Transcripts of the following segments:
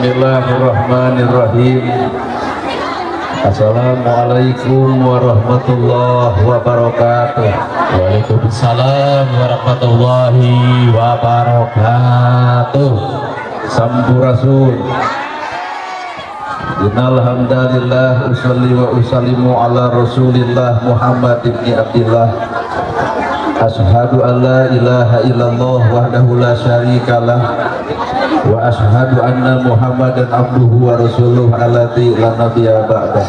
Bismillahirrahmanirrahim. Assalamualaikum warahmatullahi wabarakatuh. Waalaikumsalam warahmatullahi wabarakatuh. Sampurasun. Innal hamdalillah usalli wa usallimu ala Rasulillah Muhammad ibni Abdillah. Asyhadu an la ilaha illallah wahdahu la syarikalah wa asyhadu anna Muhammadan abduhu wa rasuluhu alladzi la nabiyya ba'dah.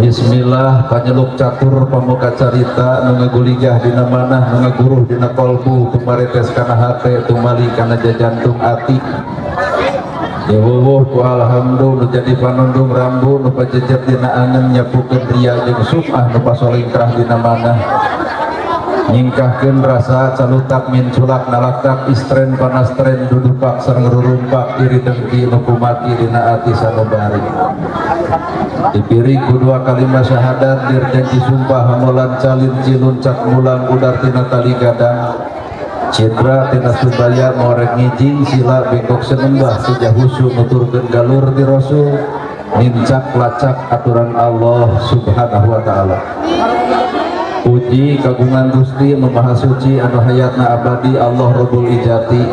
Bismillah, panyeluk catur pamuka carita nu ngaguligah dina manah nu ngaguruh dina kolbu tumaretes kana hate tumali kana jajantung ati. Diwuwuh ku alhamdu nu jadi panundung rambu nu pajejet dina angen nyapukeun ria jeung sum'ah nu pasolingkrah dina manah. Nyingkahkeun rasa calutak minculak nalaktak istren panastren dudupak sareng rurumpak iri dengki nu kumati dina ati sanubari. Dipiring ku dua kalimat syahadat dir janji sumpah hamolan calin cilun cak mulang udar tina tali gadang cedra tina subaya morek ngijing sila bengkok senembah sejahusu nuturkeun galur ti rasul nincak lacak aturan Allah subhanahu wa ta'ala. Puji kagungan Gusti nu Maha Suci anu hayatna abadi Allah Rabbul Ijati.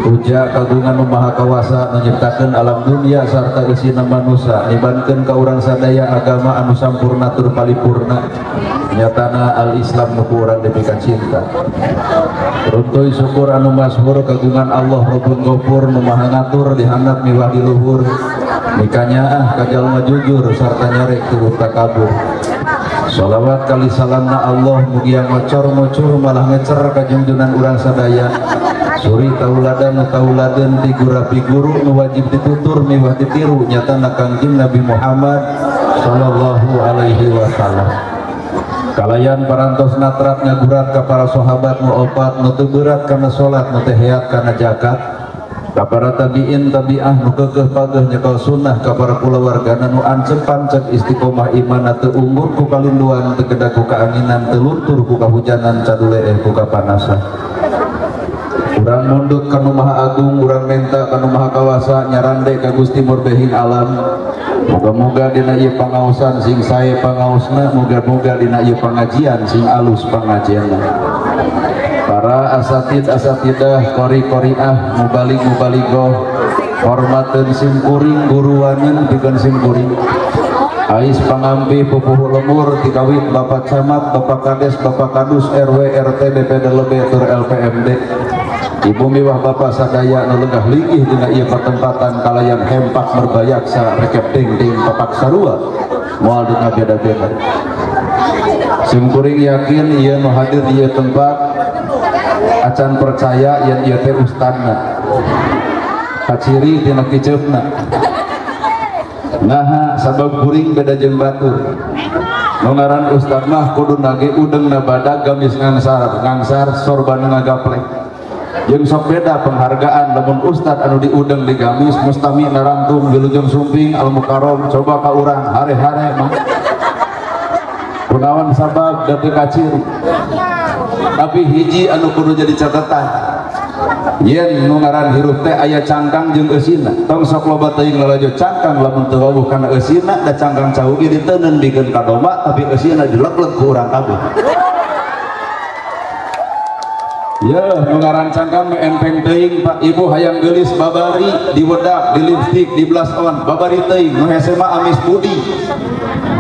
Puja kagungan nu Maha Kawasa nu nyiptakeun alam dunia sarta isina manusa, nibankeun ka urang sadaya agama anu sampurna tur palipurna, nyatana al-Islam nu ku urang dipika cinta. Runtuy syukur anu masyhur kagungan Allah Rabbul Ghafur nu Maha Ngatur di handap miwah di luhur, mikanyaah ka jalma jujur sarta nyarek turut takabur. Sholawat kali salamna Allah mugia ngocor-ngocor malah ngecer kajungjunan urang sadaya. Suri tauladan nu tauladeun ti gurapi guru nu wajib ditutur miwah ditiru nyatana Kangjeng Nabi Muhammad sallallahu alaihi wasallam. Kalayan parantos natrat ngagurat ka para sahabat nu opat nu teu berat kana salat nu teu heat kana zakat. Ka para tabiin tabiah nu keukeuh pageuh nyekel sunnah ka para kulawargana nu ancep pancep istiqomah imanna teu unggur ku kalinduan teu kedah ku kaanginan teu luntur ku kahujanan caduleeh ku kapanasan. Urang mundut ka nu Maha Agung, urang menta ka nu Maha Kawasa, nyarande ka Gusti Murbehing alam. Moga-moga dina ieu pangaosan sing sae pangaosna, moga-moga dina ieu pangajian sing alus pangajianna. Para asatid asatidah, qori qoriah, mubalig mubaligoh, hormateun sim kuring guruwaneun pikeun sim kuring. Ais pangampi pupuhu lemur tikawit Bapak Camat, Bapak Kades, Bapak Kadus, RW, RT, BPD Lebe, tur LPMD. Ibu miwah bapak sadaya nu lenggah linggih dina ieu patempatan kalayan hempak merbayaksa rekep dingding papak sarua moal dina beda-beda. Sim kuring yakin ieu nu hadir di ieu tempat acan percaya yen ieu teh ustadna. Kaciri tina kiceupna. Naha sabab kuring beda jeung batur. Nu ngaran ustad mah kudu nage udeungna badag gamis ngangsar, ngangsar sorban ngagaplek. Jeung sok beda penghargaan lamun ustad anu diudeng di gamis mustami narangtung wilujeng sumping al mukarrom coba ka urang hare-hare mah. Kunaon sabab da teu kaciri. Tapi hiji anu kudu jadi catatan yen nu ngaran hirup teh aya cangkang jeung eusina. Tong sok loba teuing lalajo cangkang lamun teu wawuh kana eusina da cangkang cau ge diteuneun bikeun ka domba tapi eusina dilegleg ku urang kabeh. Ya, nu ngaran cangkang mah enteng teuing Pak Ibu hayang geulis babari diwedak, di lipstik, di blush on, babari teuing nu hese mah amis budi.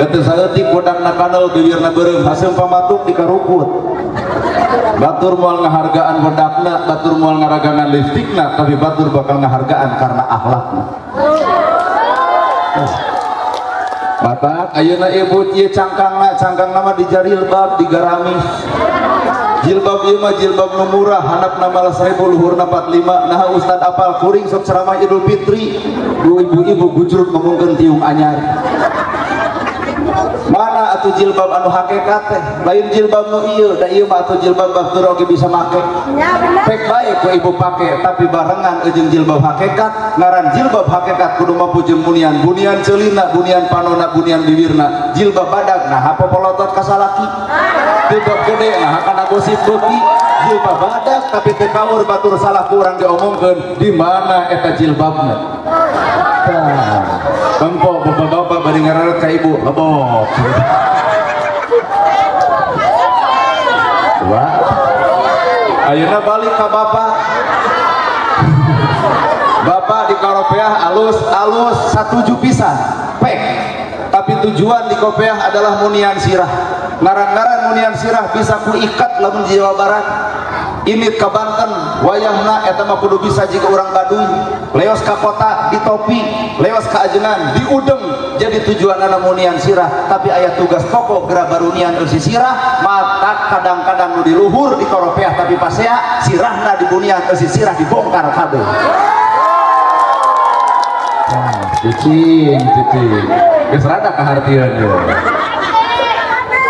Da teu saeutik wedakna kanal bibirna beureum haseum pamatuk dikarukut. Batur moal ngahargaan wedakna, batur moal ngaragangan lipstikna, tapi batur bakal ngahargaan karena akhlakna. Bapak, ayeuna ibu ieu cangkangna, cangkangna mah dijarilbab, digaramis. Jilbab ieu mah jilbab nu murah, handapna malah 1000 luhurna 45. Nah ustad apal kuring sok ceramah Idul Fitri, ku ibu-ibu gujruk ngomongkeun tiung anyar. Mana atuh atuh jilbab anu hakikat teh lain jilbab nu ieu da ieu mah atuh jilbab batur oge bisa make pek bae ku ibu pake tapi barengan jeung jilbab hakikat ngaran jilbab hakikat kudu mampu jeung bunian bunian ceulina bunian panona bunian bibirna jilbab badag nah popolotot ka salaki jilbab gede nah kana gosip beuki jilbab badag tapi teu kaur batur salah ku urang diomongkeun di mana eta jilbabna. Bangpo bapak-bapak bari ngararet ka ibu lebok. Wah. Ayeuna balik ka bapak. Bapak di Karopeah alus-alus satuju pisan. Pek. Tapi tujuan di Kopeah adalah munian sirah. Ngaran-ngaran munian sirah bisa ku ikat lamun di Jawa Barat. Ini ke Banten wayahna eta mah kudu bisa jika urang Baduy leos ka kota di topi leos ka ajengan di udeng jadi tujuanana munian sirah tapi aya tugas pokok geura barunian eusi sirah matak kadang-kadang nu di luhur di Koropeah tapi pasea sirahna di bunian eusi sirah dibongkar kabeh. Cicing cicing geus rada kahartieun ye.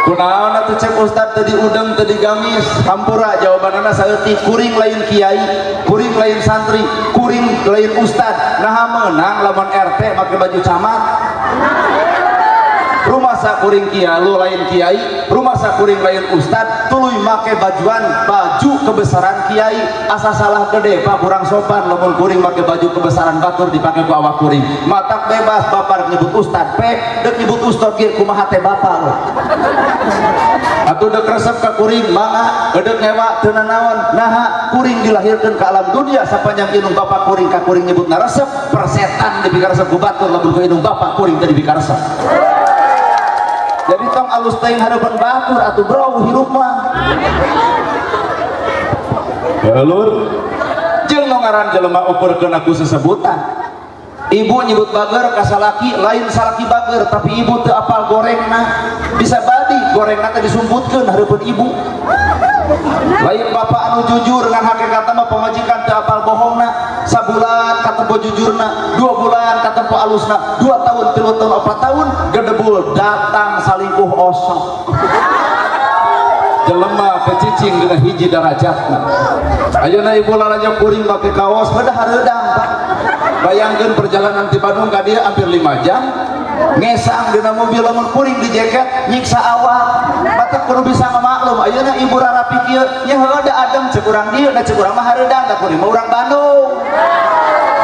Kunaon atuh cek ustad teu diudeng teu digamis hampura jawabanana saeutik kuring lain kiai kuring lain santri kuring lain ustad naha meunang lamun RT make baju camat rumasa kuring kialu lain kiai rumasa kuring lain ustad tuluy make bajuan baju kebesaran kiai asa salah gede pak kurang sopan lamun kuring make baju kebesaran batur dipake ku awak kuring matak bebas bapak nyebut ustad pe deuk nyebut ustad ge kumaha teh bapak lo atuh deuk resep ka kuring mangga deuk ngewa teu nanaon naha kuring dilahirkeun ka alam dunia sapanjang indung bapak kuring ka kuring nyebutna resep persetan dipikaresep ku batur lamun ku indung bapak kuring teu dipikaresep. Jadi tong alus teuing hareupeun batur atuh bro hirup mah. Lur jeung nu ngaran jelema ukurkeun ku sesebutan. Ibu nyebut bager ka salaki lain salaki bager tapi ibu teu apal gorengna. Bisa badi gorengna teh disumputkeun hareupeun ibu. Lain bapak anu jujur ngan hakikatna mah pamajikan teu apal bohongna. Sabulan katempo jujurna, 2 bulan katempo alusna, 2 tahun, 3 tahun, 4 tahun gedebul datang salingkuh osok. Jelema kecicing dina hiji darajatna. Ayeuna ibu lalanya kuring make kaos beudah hareudang Pak. Bayangkeun perjalanan ti Bandung ka dieu hampir 5 jam. Ngesang dina mobil lamun kuring di jaket nyiksa awak. Batak kudu bisa ngamaklum ayeuna ibu rarapi kieu nya heueuh da adem ceuk urang dieu da ceuk urang mah hareudang da kuring mah urang Bandung.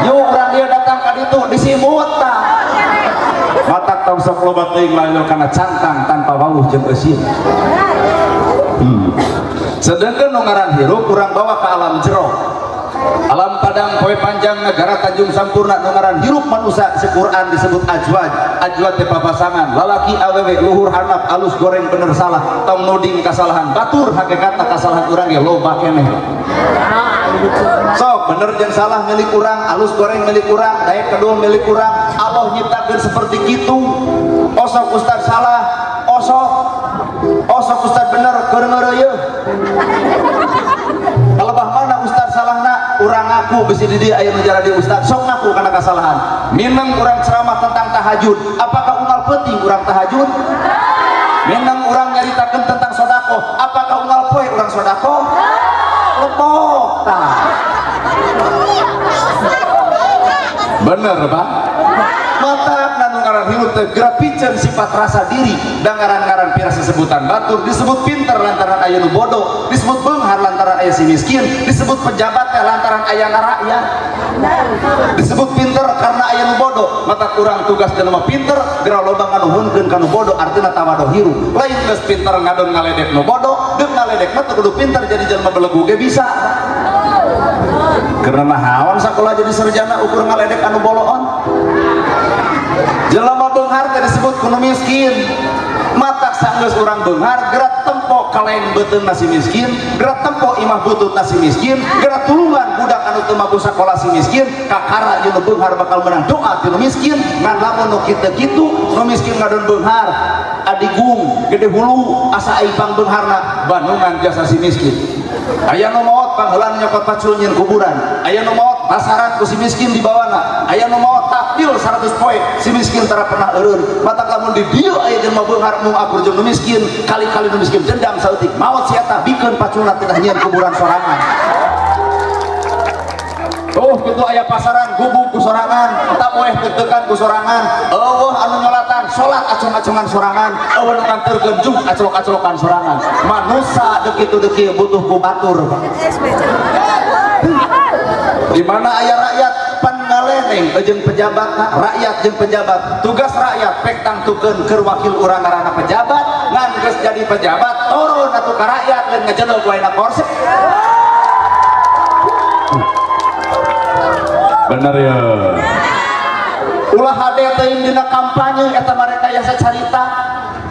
Yuk urang dieu datang ka ditu disimut tah. Matak tong sok loba teuing lain kana cantang tanpa wawuh jeung eusin. Sedangkan nu ngaran hirup urang bawa ke alam jero. Alam padang poe panjang negara Tanjung Sampurna nu ngaran hirup manusia se-Quran disebut ajwaj. Ajwaj teh papasangan lalaki awewe luhur handap alus goreng bener salah tong nuding kasalahan batur hakikatna kasalahan urang ge loba keneh. Sok bener jeung salah milik urang, alus goreng milik urang, daek kedul milik urang. Allah nyiptakeun seperti kitu. Osok ustad salah, osok osok ustad bener keur ngeureuyeuh. Kalebah mana ustad salahna urang ngaku bisi di dieu aya nu jaradi ustad sok ngaku kana kasalahan. Mineng urang ceramah tentang tahajud, apakah unggal penting urang tahajud? Mineng urang nyaritakeun tentang sodakoh, apakah unggal poe urang sodakoh? Lepok tah. Bener Pak? Matak nu ngaran hirup teh geura piceun sifat rasa diri da ngaran-ngaran pira sesebutan batur disebut pinter lantaran aya nu bodoh, disebut beunghar lantaran aya si miskin, disebut pejabat teh lantaran aya rakyat. Disebut pinter karena aya nu bodoh, matak urang tugas jelema pinter geura loba nganuhunkeun ka nu bodoh artina tawadhu hirup. Lain geus pinter ngadon ngaledek nu bodoh, deuk ngaledek mah teu kudu pinter jadi jelema belegu ge bisa. Karena nahaon sakola jadi sarjana ukur ngaledek anu boloon. Jelema beunghar teh disebut kuno miskin. Matak sanggeus urang beunghar geura tempo kaleng beuteung nasi miskin, geura tempo imah butut nasi miskin, geura tulungan budak anu teu mampu sakola si miskin, kakara jeung nu beunghar bakal menang doa ti nu miskin. Ngan lamun nu kitu kitu nu miskin ngadon beunghar, adigung gede hulu asa aipang beungharna bandungan jasa si miskin. Aya nu maot pangheulana nyokot pacul nyieun kuburan, aya nu maot pasaran ku si miskin dibawana, aya nu maot takbil 100 poe si miskin tara pernah eureun. Matak lamun di dieu aya jelema beunghar mung akur jeung nu miskin, kali-kali nu miskin dendam saeutik maot si eta bikeun paculna tina nyieun kuburan sorangan. Tuh kitu aya pasaran gubuk ku sorangan, tamoeh deg-degan ku sorangan, eueuh anu nyolatan salat acong-acongan sorangan, eueuh nu nganterkeun jug aclok-aclokan sorangan. Manusa deuk kitu deuk kieu butuh ku batur. Di mana aya rakyat pan ngaleneng jeung pejabat, rakyat jeung pejabat. Tugas rakyat pek tangtukeun keur wakil urang ngaranna pejabat, ngan geus jadi pejabat turun atuh ka rakyat lain ngajedog wae na korset. Bener ya. Ulah hade teuing dina kampanye eta mereka yang carita.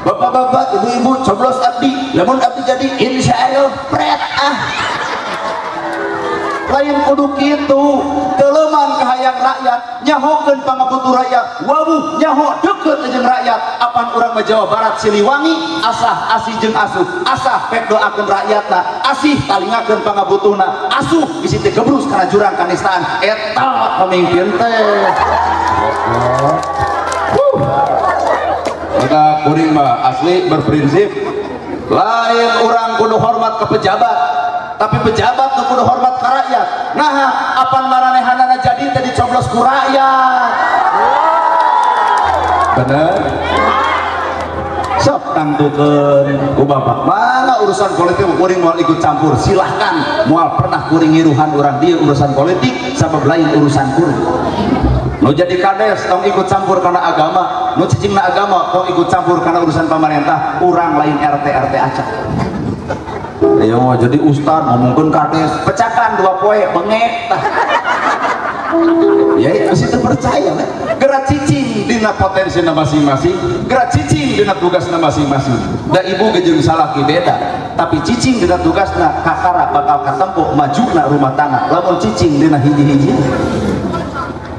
Bapak-bapak, ibu-ibu coblos abdi, lamun abdi jadi insya Allah pret ah. Lain kudu kitu, teuleman kahayang rakyat, nyahokeun pangabutuh rakyat, wawuh nyaho deukeut jeung rakyat. Apan urang mah Jawa Barat Siliwangi, asah asih jeung asuh, asah pek doakeun rakyatna, asih talingakeun pangabutuhna, asuh bisi teu gebrus kana jurang kanistaan. Eta pemimpin teh. Maka kuring mah asli berprinsip lain urang kudu hormat ke pejabat, tapi pejabat nu kudu hormat ka rakyat. Nah, apan maranehanana jadi teh dicoblos ku rakyat. Bener. Sok tangtukeun ku bapak. Mana urusan politik kuring moal ikut campur, silahkan. Moal pernah kuring ngiruhan urang dieu urusan politik sabab lain urusan kuring. Nu jadi kades tong ikut campur karena agama, nu cicingna agama tong ikut campur karena urusan pemerintah, urang lain RT RT acan. Ya mau jadi ustad ngomongkeun kades, pecakan 2 poe bengek tah. Ya mesti terpercaya we. Gerak cicing dina potensina masing-masing, gerak cicing dina tugasna masing-masing. Da ibu ge jeung salaki beda, tapi cicing dina tugasna kakara bakal katempo majuna rumah tangga. Lamun cicing dina hiji-hiji.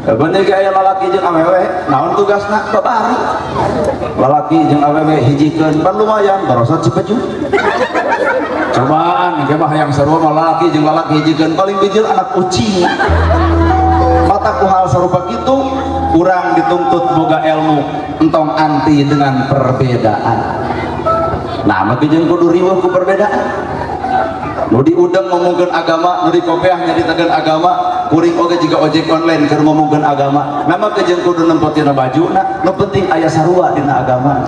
Bener ge aya lalaki jeung awewe, naon tugasna? Babari. Lalaki jeung awewe hijikeun pan lumayan barosot cipeju. Cobaan ge mah yang sarua mah lalaki jeung lalaki hijikeun paling bijil anak kucing. Mata ku hal sarupa kitu urang dituntut boga ilmu entong anti dengan perbedaan. Nah, mah jeung kudu riweuh ku perbedaan. Nu diudeng ngomongkeun agama, nu dikopeah nyaritakeun agama, kuring oge jiga ojek online keur ngomongkeun agama. Nama jeung kudu nempo tina bajuna, nu penting aya sarua dina agama.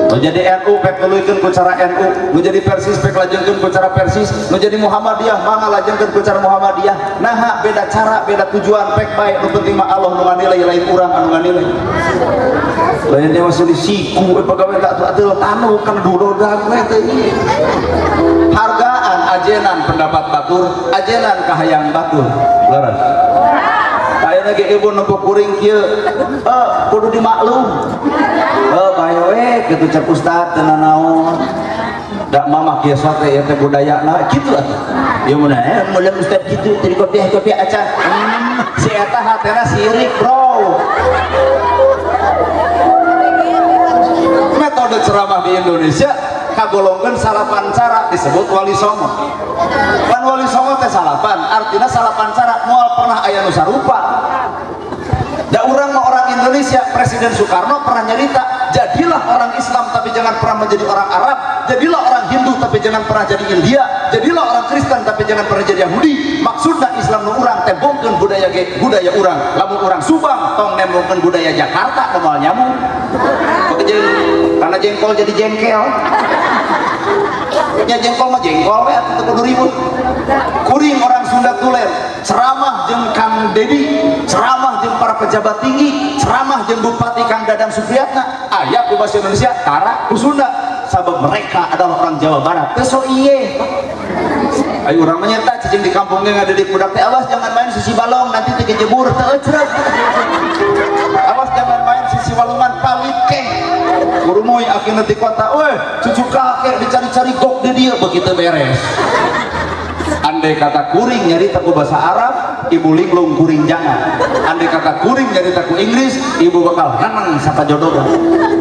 Nu jadi NU pek nuluykeun ku cara NU, nu jadi Persis pek lajengkeun ku cara Persis, nu jadi Muhammadiyah mangga lajengkeun ku cara Muhammadiyah. Naha beda cara, beda tujuan pek bae, nu penting mah Allah nu nganilai lain urang anu nganilai. Lain dia masih di siku, pegawai tak atuh tanu kan dudodag we teh. Hargaan ajenan pendapat batur, ajenan kahayang batur. Leres. Ayeuna ge ibu nempo kuring kieu, kudu dimaklum. Bae we kitu cek ustad teu nanaon. Da mamah kieu sate ieu teh budayana kitu atuh. Ieu mun mulai ustad kitu teu dikopiah-kopiah acan. Si eta hatena sirik, bro. Metode ceramah di Indonesia kagolongkeun salapan cara disebut wali songo. Pan wali songo teh salapan, artinya salapan cara moal pernah aya nu sarupa. Da urang mah orang Indonesia, Presiden Soekarno pernah nyarita, jadilah orang Islam tapi jangan pernah menjadi orang Arab, jadilah orang Hindu tapi jangan pernah jadi India, jadilah orang Kristen tapi jangan pernah jadi Yahudi. Maksudna Islam nu urang tembongkeun budaya ge budaya urang. Lamun urang Subang tong nembongkeun budaya Jakarta moal nyamuk. Karena jengkol jadi jengkel. Nya jengkol mah jengkol we atuh teu kudu ribut. Kuring orang Sunda Tulen, ceramah jeung Kang Dedi, ceramah jeung para pejabat tinggi, ceramah jeung Bupati Kang Dadang Supriyatna, aya ku bahasa Indonesia tara ku Sunda, sabab mereka adalah orang Jawa Barat. Teu so ieu. Ayo urang mah nyata cicing di kampung ge ngadidik budak teh, awas jangan main sisi balong nanti teh kejebur teu ecreg. Awas jangan main sisi walungan pawit keh. Kurumuy akhirnya di kota, weh cucu kakek dicari-cari gok di dia begitu beres. Andai kata kuring nyarita ku bahasa Arab, ibu linglung kuring jangan. Andai kata kuring nyarita ku Inggris, ibu bakal renang sapa jodoh.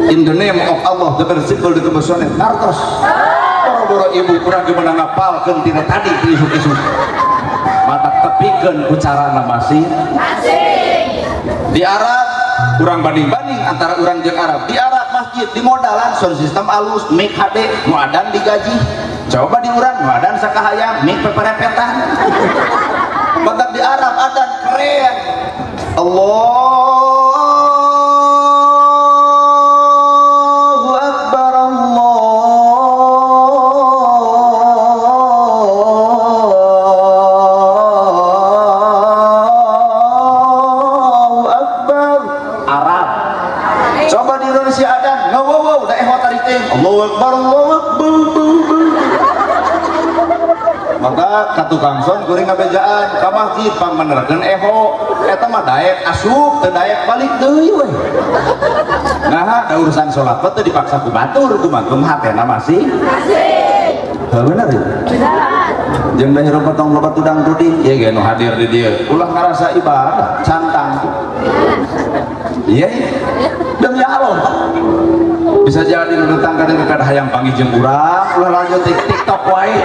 In the name of Allah, the merciful, the compassionate. Artos. Boro-boro ibu kurang gimana ngapalkeun tina tadi isuk-isuk. Mata tepikeun ku carana masing. Di Arab kurang banding-banding antara urang jeung Arab. Di Arab masjid di modalan sound system alus, mic HD, nu adan digaji. Coba di urang nu adan sakahayang, mic peperepetan. Mantap di Arab adan keren. Allahu Akbar, Allahu Akbar. Arab. Coba di Indonesia adan ngawowo da eho tarik teh. Allahu Akbar, Allahu Akbar. Maka ka tukang son kuring ngabejaan ka masjid pangmenerkeun eho eta mah daek asup teu daek balik deui we. Nah, da urusan salat mah teu dipaksa ku batur kumaha hatena masih masih. Heuh bener ya? Bener. Jeung da hirup tong loba tudang tuding ieu ge nu hadir di dieu ulah ngarasa ibadah cantang. Iya, demi Allah. Bisa jadi nu datang ka dieu kada hayang panggih jeung urang ulah lanjut TikTok wae.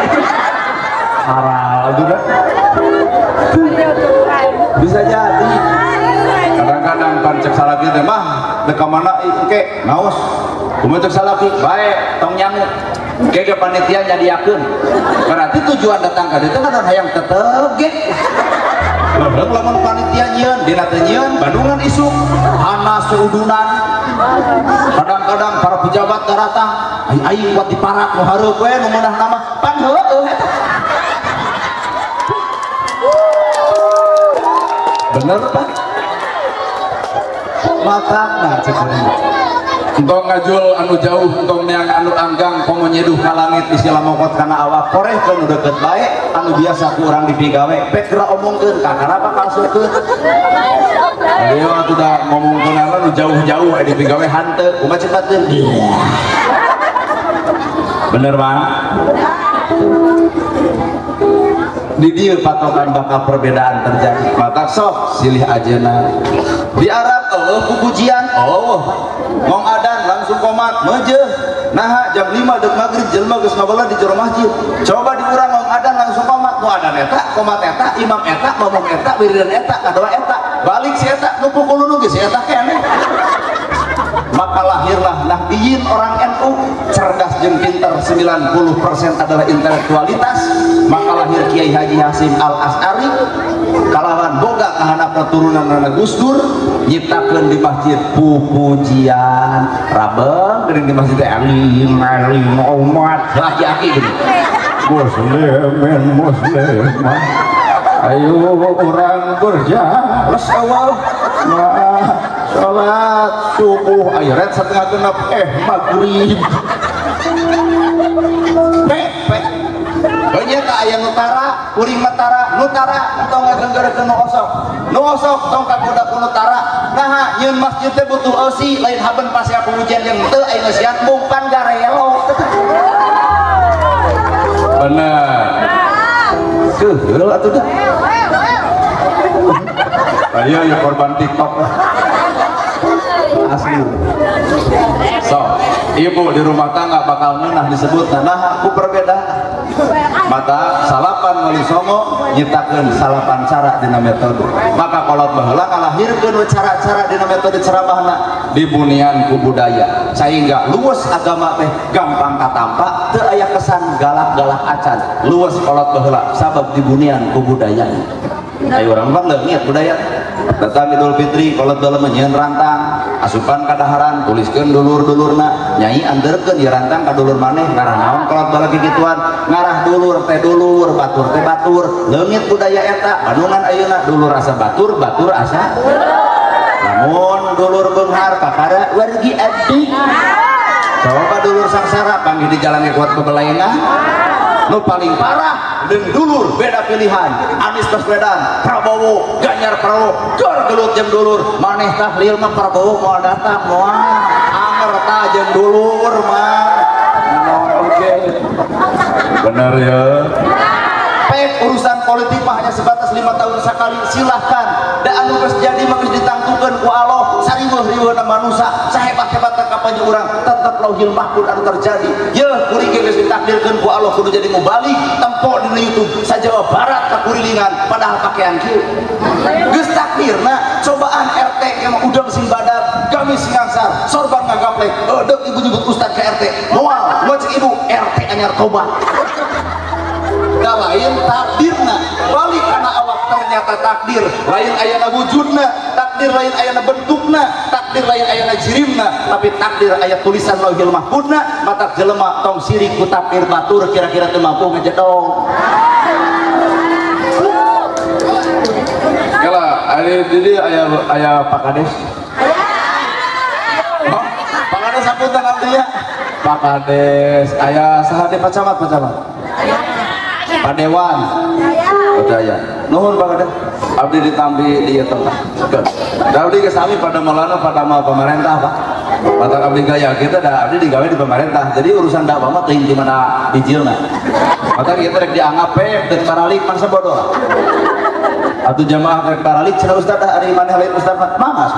Haral juga bisa jadi. Kadang-kadang pan cek salaki teh mah deka mana engke naos kumaha cek salaki bae tong nyangu engke ge panitia nyadiakeun. Berarti tujuan datang ka dieu teh kan hayang tetep ge. Leuleung lamun panitia nyieun dina teu nyieun Bandungan isuk hana seudunan. Kadang-kadang para pejabat daratang aing kuat diparak nu hareup we nu meunah nama pan heueuh eta. Bener Pak? Makana cek kuring. Entong ngajul anu jauh, entong neang anu anggang, komo nyeduh ka langit istilah mokot kana awak korehkeun nu deukeut bae, anu biasa ku urang dipigawe, pek geura omongkeun kakara bakal seukeun. Ayo atuh da ngomongkeun anu jauh-jauh aya dipigawe hanteu, kumaha cepat teu? Bener Bang? Di dieu patokan bakal perbedaan terjadi. Mata sok silih ajeuna. Di Arab eueuh pupujian, eueuh. Ngong adan langsung komat meujeuh. Naha jam 5 deuk magrib jelema geus ngabelah di jero masjid. Coba di urang ngong adan langsung komat, nu adan eta, komat eta, imam eta, ngomong eta, wiridan eta, kadoa eta. Balik si eta nu pukulunu geus si eta keneh. Maka lahirlah Nahdiyin orang NU cerdas jeung pinter 90% adalah intelektualitas. Maka lahir Kiai Haji Hasyim Al-Asy'ari kalawan boga kahanap keturunan Nana Gus Dur nyiptakeun di masjid pupujian rabeng geuning di masjid teh alim alim umat laki-laki geuning muslimin muslimah ayo urang berjalan awal sholat subuh ayo red setengah genap maghrib pe banyak ka aya nutara kuring matara nutara tong ngagenggerekeun nu osok nu osok tong kagoda ku nutara. Naha nyeun masjid teh butuh eusi lain haben pasea pengujian yang teu aya ngeusian mungpan garelo. Bener keuheul atuh dah. Ayo ya korban TikTok asli. So, ibu di rumah tangga bakal ngeunah disebut nah aku perbedaan. Mata salapan wali songo nyiptakeun salapan cara dina metode. Maka kolot baheula ngalahirkeun cara-cara dina metode ceramahna dibunian ku budaya. Sehingga luwes agama teh gampang katampa teu aya kesan galak-galak acan. Luwes kolot baheula sabab dibunian ku budaya. Ayo urang mah leungit budaya. Datang Idul Fitri kolot baheula nyieun rantang, asupan kadaharan, tuliskeun dulur-dulurna, nyai anterkeun ieu rantang ka dulur maneh ngarah naon kolot baheula kikituan, ngarah dulur teh dulur, batur teh batur. Leungit budaya eta, Bandungan ayeuna dulur asa batur, batur asa. Namun dulur beunghar kakara wargi abdi. Coba dulur sangsara panggih di jalan kuat bebelaengan. Nu paling parah dan dulur beda pilihan Anies Baswedan, Prabowo, Ganjar Pranowo, gor gelut jeung dulur maneh tahlil mah Prabowo moal datang moal anger ta jeung dulur mah. Oke bener ya. Pek urusan politik mah hanya sebatas 5 tahun sekali, silahkan. Da anu geus jadi mah geus ditangtukeun ku Allah, sariweuh-riweuhna manusia, sahebat-hebatna kapanju urang, tetep lauhil mahfud anu terjadi. Yeuh kuring ge geus ditakdirkeun ku Allah kudu jadi mubalig, tempo dina YouTube sa-Jawa Barat kakurilingan padahal pakaian kieu. Geus takdirna cobaan RT yang udang sing badak, gamis sing angsar, sorban ngagaplek, deuk ibu nyebut ustad ke RT, moal, ngocek ibu RT anyar tobat. Da lain takdirna, balik kana awak ternyata takdir lain ayana wujudna, takdir lain ayana bentukna, takdir lain ayana jirimna, tapi takdir aya tulisan lauhil mahfudna. Matak jelema tong sirik ku takdir batur kira-kira teu mampu ngejedong. Kala ari di aya Pak Kades. Oh, Pak Kades hapunten abdi ya. Pak Kades aya saha deui Pak Camat, Pak Camat. Pak Dewan. Odaya. Nuhun Pak Kades. Abdi ditampi di ieu tempat. Da abdi geus sami pada maulana pada mal pemerintah, Pak. Matak abdi gaya kita da abdi digawe di pemerintah. Jadi urusan dakwah mah teuing di mana hijilna. Matak ieu teh rek dianggap we deuk paralik mangsa bodoh. Atuh jamaah rek paralik cenah ustaz dah ari maneh lain ustaz mah mangas.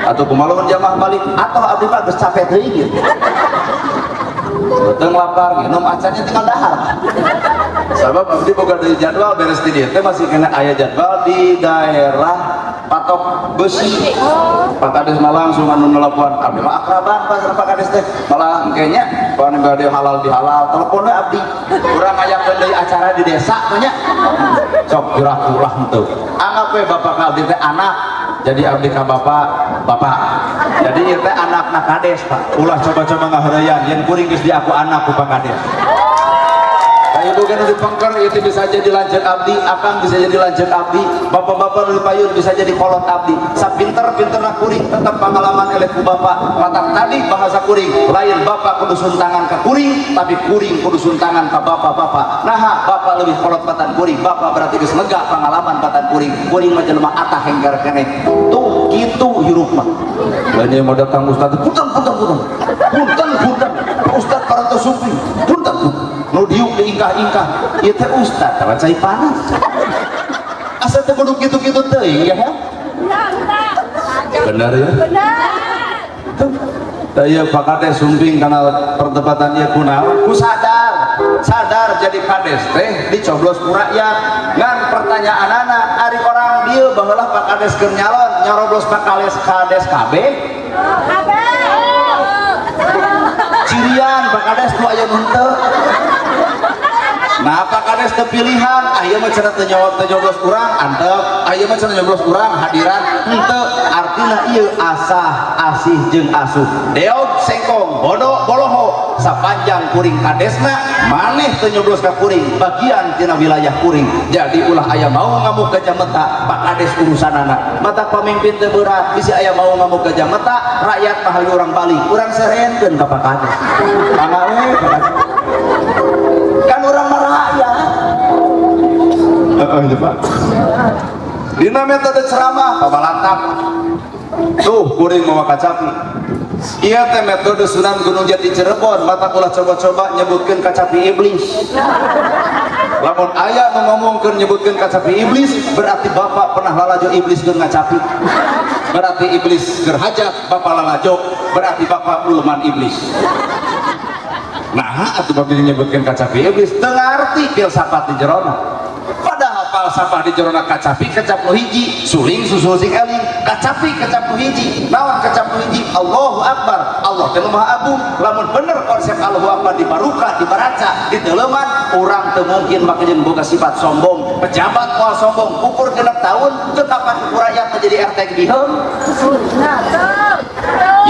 Atuh kumaha lamun jamaah balik atuh abdi mah geus capek teuing ieu. Beteng lapar, minum acannya tinggal dahar. Sabab abdi boga deui jadwal beres di dieu teh masih kena aya jadwal di daerah Patok Besi. Pak Kades mah langsung anu nelpon, abdi mah akraban Pak sareng Pak Kades teh. Malah engke nya pan bade halal bihalal teleponnya abdi. Urang ayakeun deui acara di desa nya. Sok gerak ulah henteu. Anggap we bapak ka abdi teh anak, jadi abdi ka bapak bapak. Jadi ieu teh anakna Kades Pak. Ulah coba-coba ngaheureuyan yen kuring geus diaku anak ku Pak Kades. Ibu kan di pengker itu bisa jadi lanjut abdi, akang bisa jadi lanjut abdi, bapak-bapak di payun bisa jadi kolot abdi. Sapinter-pinterna kuring tetap pengalaman eleh ku bapak. Matak tadi bahasa kuring lain bapak kudu suntangan ka kuring, tapi kuring kudu suntangan ka bapak-bapak. Naha bapak lebih kolot batan kuring, bapak berarti geus lega pengalaman batan kuring. Kuring mah jelema atah hengker keneh. Tuh kitu hirup mah. Lain mau datang ustaz, punten punten punten. Punten punten. Pak Ustaz parantos supi. Punten. Nu diuk diingkah-ingkah ieu teh ustad tawa cai panas asa teh kudu kitu-kitu teuing ya. Benar ya? Benar. Tah ieu Pak Kades sumping kana perdebatan ieu kunaon? Ku sadar, sadar jadi kades teh dicoblos ku rakyat. Ngan pertanyaanana ari orang dieu baheula Pak Kades keur nyalon nyaroblos Pak Kades Kades kabeh? Kabeh. Cirian Pak Kades tuh aya nu henteu. Nah, Pak Kades teu pilihan, aya mah cenah teu nyoblos urang antep, aya mah cenah nyoblos urang hadiran henteu. Artina ieu asah, asih jeung asuh. Deog sengkong, bodo boloho, sapanjang kuring kadesna maneh teu nyoblos ka kuring, bagian tina wilayah kuring. Jadi ulah aya mau ngamuk gajah meta, Pak Kades urusanana. Mata pamimpin teu berat, bisi aya mau ngamuk gajah meta, rakyat mah hayu urang balik, urang serenkeun ka Pak Kades. Mangga we Pak Kades. Kan urang mah rakyat. Heeh, Pak. Dina metode ceramah pabalantap. Tuh kuring mawa kacapi. Ieu teh metode Sunan Gunung Jati Cirebon, mata ulah coba-coba nyebutkeun kacapi iblis. Lamun aya nu ngomongkeun nyebutkeun kacapi iblis, berarti bapak pernah lalajo iblis keur ngacapi. Berarti iblis keur hajat, bapak lalajo, berarti bapak uleman iblis. Nah, atuh bapak nyebutkeun kacapi iblis, teu ngarti filsafat di jerona. Padahal falsafah di jerona kacapi kecap nu hiji, suling susul sing eling, kacapi kecap nu hiji, naon kecap nu hiji? Allahu Akbar. Allah teh Maha Agung. Lamun bener konsep Allahu Akbar dibaruka, dibaraca, diteuleman, urang teu mungkin make jeung boga sifat sombong. Pejabat moal sombong, ukur 6 tahun teu kapan ku rakyat menjadi RT diheum.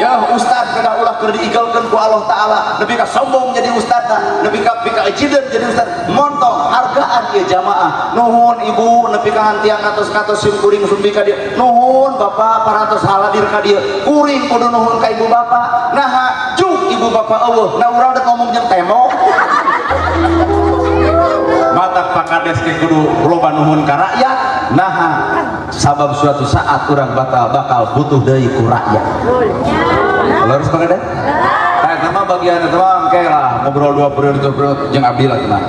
Ya ustad kada ulah keur diigalkeun ku Allah Taala, nepi ka sombong jadi ustadna, nepi ka pika ejideun jadi ustad. Montong hargaan ieu jamaah. Nuhun ibu nepi ka hantiang katos-katos sim kuring sumbi ka dieu. Nuhun bapak parantos haladir ka dieu. Kuring kudu nuhun ka ibu bapak. Naha juk ibu bapak eueuh. Nah urang dek ngomong jeung tembok. Matak Pak Kades ke kudu loba nuhun ka rakyat. Naha sabab suatu saat urang bakal butuh deui ku rakyat. Harus Pak Kades? Nah, nama bagian itu mah engke lah ngobrol 2 periode 3 periode jeung abdi lah tenang.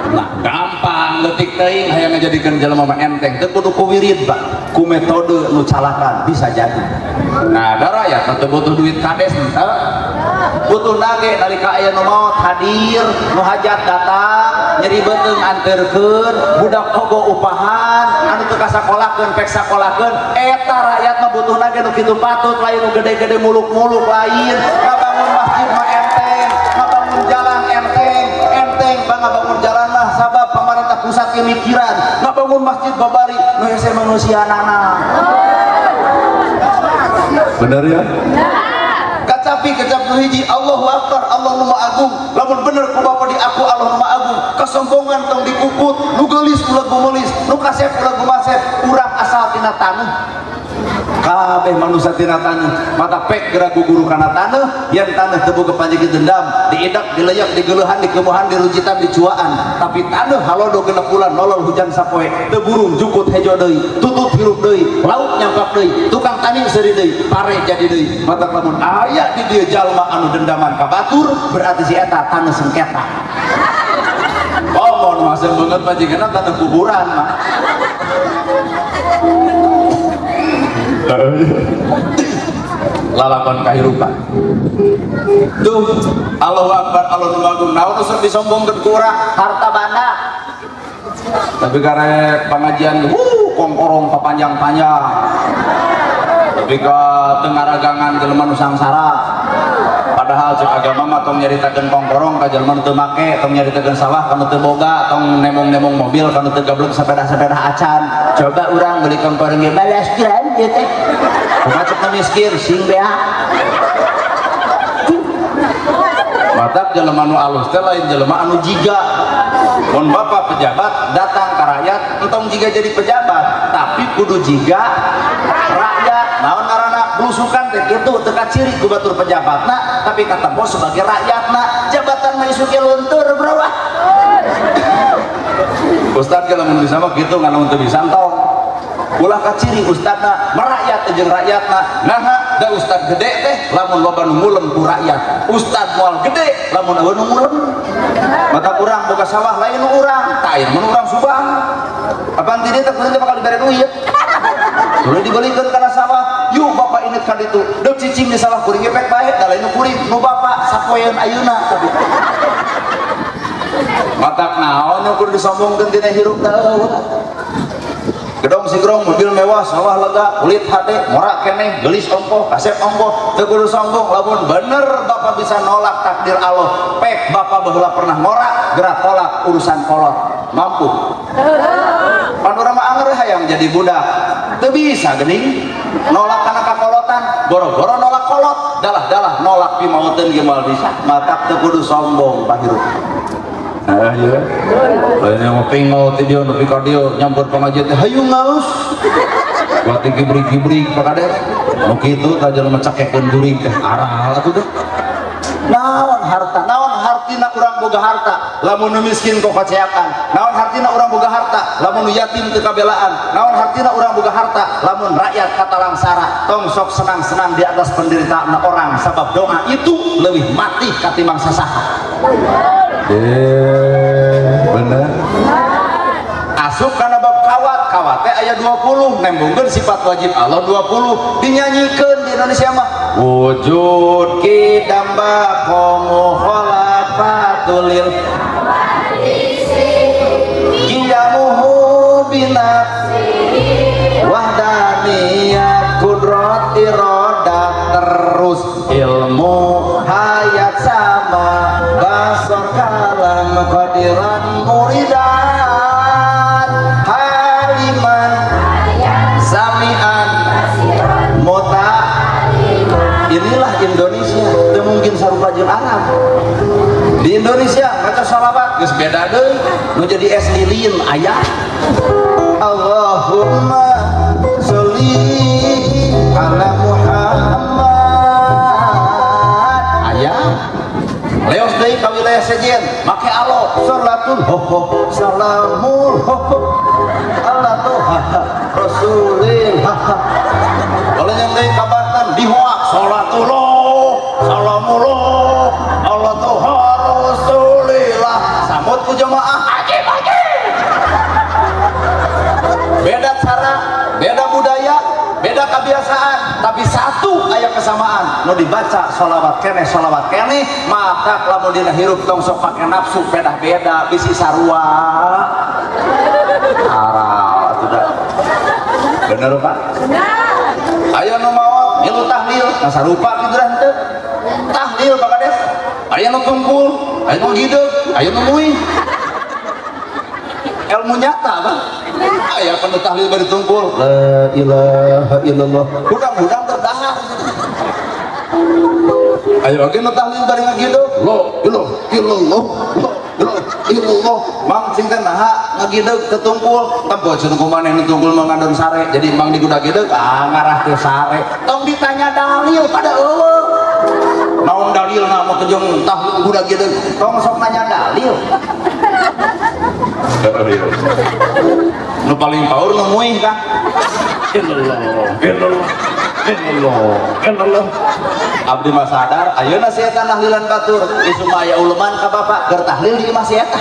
Nah, gampang. Gampang leutik teuing hayang ngajadikeun jelema mah enteng teu kudu ku wirid Pak, ku metode nu calakan bisa jadi. Nah, da rakyat teu butuh duit kades henteu. Butuh nage nalika aya nu maot hadir, nu hajat datang, nyeri beuteung anterkeun, budak ogo upahan, anu teu kasakolakeun pek sakolakeun, eta rakyat mah butuh nage nu kitu patut, lain nu gede-gede muluk-muluk lain, ngabangun masjid mah enteng, ngabangun jalan enteng, enteng bang ngabangun jalan mah sabab pemerintah pusat ge mikiran, ngabangun masjid babari nu hese manusianana. Bener ya? Kacapi kecap nu hiji Allahu Akbar, Allahu Maha Agung. Lamun bener ku bapa di aku Allahu Maha Agung. Kesombongan tong dikukut, nu geulis ulah gumeulis, nu kasep ulah gumasep, urang asal tina taneuh. Kabeh manusia tina taneuh, mata pek geura guguru kana taneuh, yen taneuh teu boga panjigi dendam, diidak, dileyak, digeuleuhan, dikemuhan, dirujitan, dicuaan. Tapi taneuh halodo genep bulan nolol hujan sapoe, teu burung jukut hejo deui, tutut hirup deui, laut nyampak deui, tukang tani seuri deui, pare jadi deui. Mata lamun aya di dieu jalma anu dendaman ka batur, berarti si eta taneuh sengketa. Oh, mun masih beungeut panjigana taneuh kuburan mah. Lalakon kahirupan tuh Allahu Akbar, Allahu Agung. Naon nu sok disombongkeun ku urang? Harta banda. Tapi karek pengajian kongkorong papanjang-panjang, tapi ke tengaragangan jelema nu sangsara. Padahal cek agama mah tong nyaritakeun kongkorong ka jelema nu teu make, tong nyaritakeun sawah ka nu teu boga, tong nemong-nemong mobil ka nu teu gablek sepeda-sepeda acan. Coba urang beli kongkorong ge balas gram ieu teh. Kumaha cek nu miskin sing beak. Matak jelema nu alus teh lain jelema anu jiga. Mun bapak pejabat datang ka rakyat entong jiga jadi pejabat, tapi kudu jiga rakyat. Naon ngaranna blusukan teh kitu teu kaciri ku batur pejabatna, tapi katempo sebagai rakyatna. Jabatan mah isuk ge luntur bro ah. Ustad ge lamun bisa mah kitu ngan lamun teu bisa entong. Ulah kaciri ustadna merakyat jeung rakyatna. Naha da ustad gede teh lamun loba nu ngulem ku rakyat. Ustad moal gede lamun eueuh nu ngulem. Mata urang boga sawah lain nu urang, tah aya mun urang Subang. Apaan ti dieu teh kudu bakal dibere duit. Kudu dibelikeun kana sawah. Yuk bapak inget ka ditu. Deuk cicing di sawah kuring gepek bae da lain nu kuring nu bapak sapoeun ayeuna. Matak naon nu kudu disombongkeun tina hirup teh. Gedong sigrong, mobil mewah, sawah lega, kulit hade, morak keneh, gelis ongkoh, kasep ongkoh, teu kudu sombong. Lamun bener bapak bisa nolak takdir Allah, pek bapak baheula pernah ngorak, gerak tolak urusan kolot, mampu. Pan urang mah anger hayang jadi budak, teu bisa geuning nolak kana kakolotan, boro-boro nolak kolot, dalah-dalah nolak pimauteun ge moal bisa. Matak teu kudu sombong pahirup. Ah iya. Lain yang mau pingol ti dieu nepi ka dieu nyampur pengajian teh hayu ngaus. Wati gibrik-gibrik Pak Kades. Nu kitu tah jelema cakekeun jurig teh aral atuh teh. Naon harta, naon hartina urang boga harta, lamun nu miskin kok kaceakan. Naon hartina urang boga harta, lamun nu yatim teu kabelaan. Naon hartina urang boga harta, lamun rakyat katalangsara. Tong sok senang-senang di atas penderitaan orang sabab doa itu leuwih mati katimbang sasaha. Bener. Asup kana bab kawat, kawat teh aya 20, nembungkeun sifat wajib Allah 20, dinyanyikeun di Indonesia mah. Wujud kidam baqamu khalafatulil qiyamuhu binafsihi wahdaniyat kudrat iradat terus ilmu hayat sama basor kalam qadiran muridan haliman samian mota. Inilah Indonesia, teu mungkin sarupa jeung Arab. Di Indonesia maca shalawat geus beda deui, nu jadi es lilin aya. Allahumma sholli ala Muhammad aya. Leos deui ka wilayah sejen make alo sholatul ho ho salamul ho ho Allah tuh rasulil ha. Kalau yang deui ka Banten dihoak sholatullah salamullah Allah tuh rasulillah samut ku jemaah ajib ajib. Tapi satu aya kesamaan, nu dibaca sholawat keneh maka lamun dina hirup tong sok pake nafsu beda-beda bisi sarua. Aral atuh da. Bener Pak? Bener. Aya nu maot milu tahlil, nah sarupa kitu dah henteu. Tahlil Pak Kades. Aya nu tungkul, aya nu gideug, aya nu muih. Ilmu nyata Pak. Aya panu tahlil bari tungkul. La ilaha illallah. Hudang-hudang terdahar. Ayo oge nu tahlil bari ngagideug. La ilaha illallah. La ilaha illallah. Mang sing teh naha ngagideug teu tungkul. Tempo cenah kumaneh nu tungkul mah ngadon sare. Jadi mang digudag-gideg ah ngarah teu sare. Tong ditanya dalil pada eueuh. Naon dalilna mah jeung tahlil gudag-gideg. Tong sok nanya dalil. Nu paling paur nu muih kah? Illallah, illallah, illallah, illallah. Abdi mah sadar, ayeuna si eta tahlilan batur, isuk mah aya uleman ka bapak keur tahlil di imah si eta.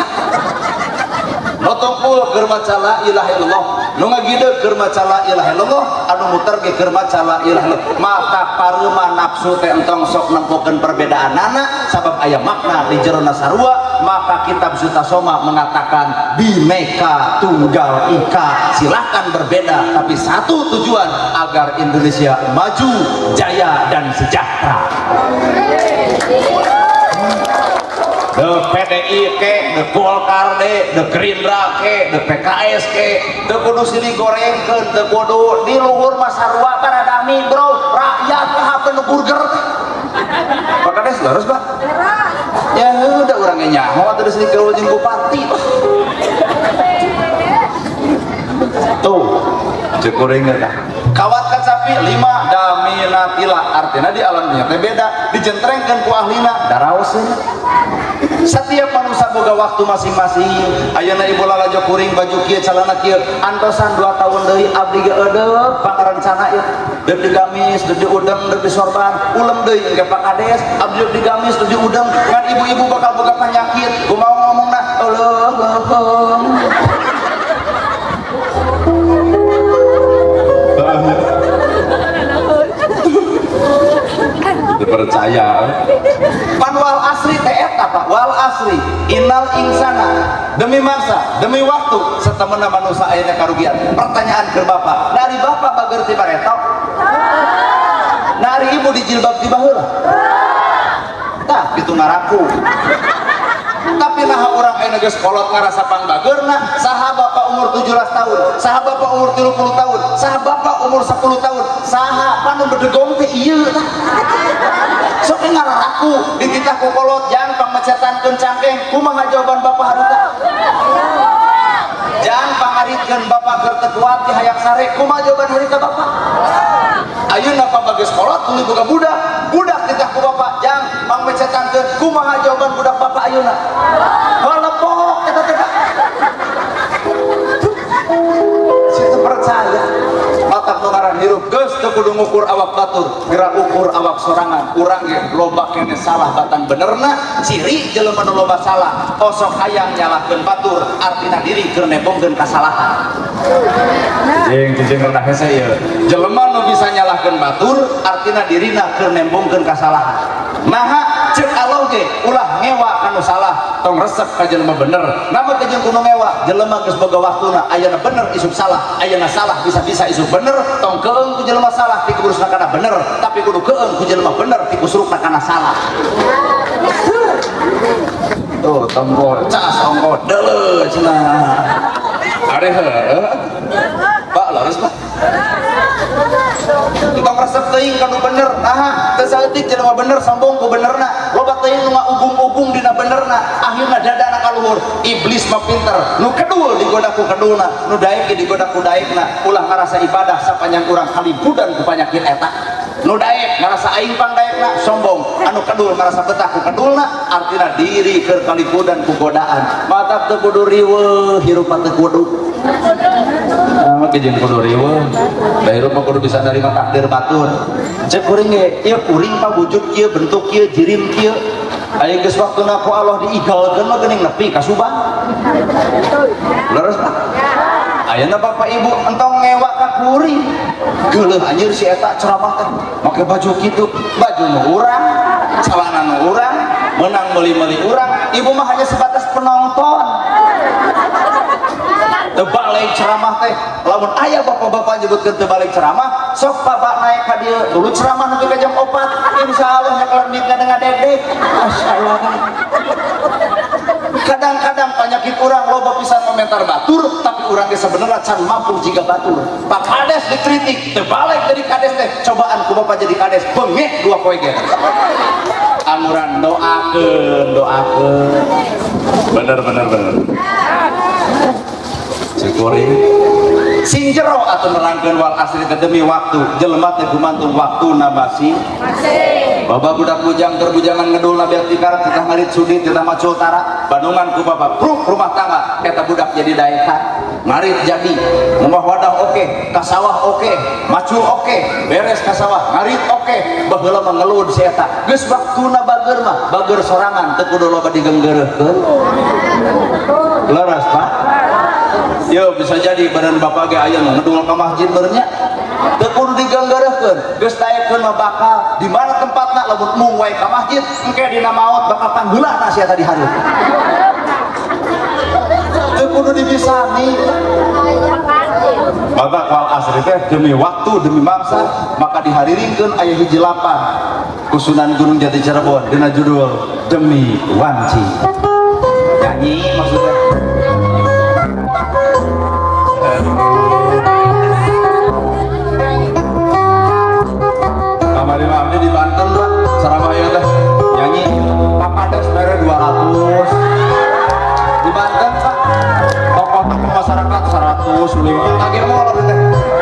Nu tungkul keur maca la ilaha illallah, nu ngagideug keur maca la ilaha illallah, anu muter ge keur maca la ilaha illallah. Mata pareuma nafsu teh entong sok nempokeun perbedaanana sabab aya makna di jerona sarua. Maka kitab Sutasoma mengatakan bineka tunggal ika, silahkan berbeda tapi satu tujuan agar Indonesia maju, jaya dan sejahtera. The PDI ke, the Golkar de, the Gerindra ke, the PKS ke, the kudu silih gorengkeun, the kudu di luhur mah sarua paradami bro, rakyat mah nu burger. Pak Kades leres Pak? Ya udah orangnya nyaho terus digaul jeung bupati. Tuh, cek kuring eta. Kawat kacapi 5 daminatila, artinya di alam dunia teh beda, dijentrengkeun ku ahlina daraos. Setiap manusia boga waktu masing-masing. Ayeuna ibu lalajo kuring baju kieu calana kieu, antosan 2 tahun deui abdi ge eudeup pangarencana ieu. Deuk digamis, deuk diudeng, deuk disorban, ulem deui engke Pak Kades, abdi deuk digamis, deuk diudeng, ngan ibu-ibu bakal boga penyakit. Kumaha ngomongna? Euleuh leuheung. Percaya. Pan wal asri teh eta Pak, wal asri innal insana, demi masa, demi waktu setemena manusia ayeuna karugian. Pertanyaan ke bapak, dari bapak bager ti baretok? Nari ibu dijilbab ti baheula? Tah kitu ngaraku. Tapi nah orang ayeuna geus kolot ngarasa pangbageurna, saha bapak umur 17 tahun, saha bapak umur 30 tahun, saha bapak umur 10 tahun, saha panu bedegong teh ieu tah. Sok ngararaku dititah ku kolot jang pangmecetankeun cangkeng, kumaha jawaban bapak harita? Jang pangaritkeun bapak keur teu kuat di hayang sare, kumaha jawaban harita bapak? Ayeuna bapak geus kolot tuluy boga budak, budak titah ku bapak jang pangmecetankeun, kumaha jawaban budak bapak ayeuna? Walepok eta teh Pak. Situ percaya. Otak nu ngaran hirup geus teu kudu ngukur awak batur, gerak ukur awak sorangan. Urang ge loba keneh salah batan benerna, ciri jelema nu loba salah, osok hayang nyalahkeun batur, artina diri keur nebongkeun kasalahan. Cicing rendah hese ieu. Jelema nu bisa nyalahkeun batur, artina dirina keur nembongkeun kasalahan. Naha cek Allah ge ulah ngewa kanu salah, tong resep ka jelema bener. Namun teh jeung kudu ngewa, jelema geus boga waktuna, ayeuna bener isuk salah, ayeuna salah bisa-bisa isuk bener, tong keung ku jelema salah ti kuburusna kana bener, tapi kudu keung ku jelema bener ti kusurukna kana salah. Tuh tonggo cas ongko deuleu cenah. Are heuh. Pak leres Pak. Entong resep teuing kanu bener, naha teu saeutik jelema bener sombong ku benerna, loba teuing nu ngaubung-ubung dina benerna, akhirna dadana ka luhur. Iblis mah pinter, nu kedul digoda ku kedulna, nu daek ge digoda ku daekna, ulah ngarasa ibadah sapanjang urang kalimpudan ku panyakit eta. Nu daek ngarasa aing pangdaekna sombong, anu kedul ngarasa betah ku kedulna, artina diri keur kalimpudan ku godaan. Matak teu kudu riweuh, hirup mah teu kudu. Nah, mah jeung kudu riweuh. Da hirup mah kudu bisa nerima takdir batur. Cek kuring ge, ieu kuring pa wujud kieu, bentuk kieu, jirim kieu. Aya geus waktuna ku Allah diigalkeun mah geuning nepi ka Subang. Leres Pak? Ayeuna bapak ibu entong ngewa ka kuring. Geuleuh anjir si eta ceramah teh make baju kitu, baju nu urang, celana nu urang, menang meuli-meuli urang, ibu mah hanya sebatas penonton. Teu balik ceramah teh, lamun aya bapak-bapak nyebutkeun teu balik ceramah, sok bapak naik ka dieu, dulu ceramah nepi ka jam 4, insyaallah nyekelan duitna ngadedek. Masyaallah. Kadang-kadang penyakit urang loba pisan komentar batur, tapi urang ge sebenarnya can mampu jiga batur. Pak Kades dikritik, teu balik jadi kades teh, cobaan ku bapak jadi kades, bengek 2 poe ge. Anguran doakeun, doakeun. Bener bener bener. Syukuri. Sing jero atuh nerangkeun wal asri teh demi waktu, jelema teh gumantung waktuna masih. Bapak budak bujang terbujangan ngedul nabi tikar titah ngarit sudi titah macul tara bandungan ku bapak pruk rumah tangga eta budak jadi daekan ngarit jadi ngomah wadah oke, ka sawah oke, macul oke, beres ka sawah ngarit oke, baheula mah ngelud si eta geus waktuna bager mah bager sorangan teu kudu loba digenggeureurkeun. Leres Pak? Yo bisa jadi badan bapak ge aya nu ngedul ka masjid beureunnya teu kudu digenggeureurkeun, geus daekeun mah bakal di mana tempatna lamun mung wae ka masjid engke dina maot bakal pangheulana sia tadi hareup. Teu kudu dibisani. Bapak wal asri teh demi waktu demi mangsa maka dihariringkeun aya hiji lapang ku Sunan Gunung Jati Cirebon dina judul Demi Wanci. Nyanyi maksudnya. Kamari mah abdi di Banten Pak, ceramah ieu teh nyanyi Pak Kades mere 200. Di Banten Pak, tokoh-tokoh masyarakat 100 lima. Kage moal abdi teh.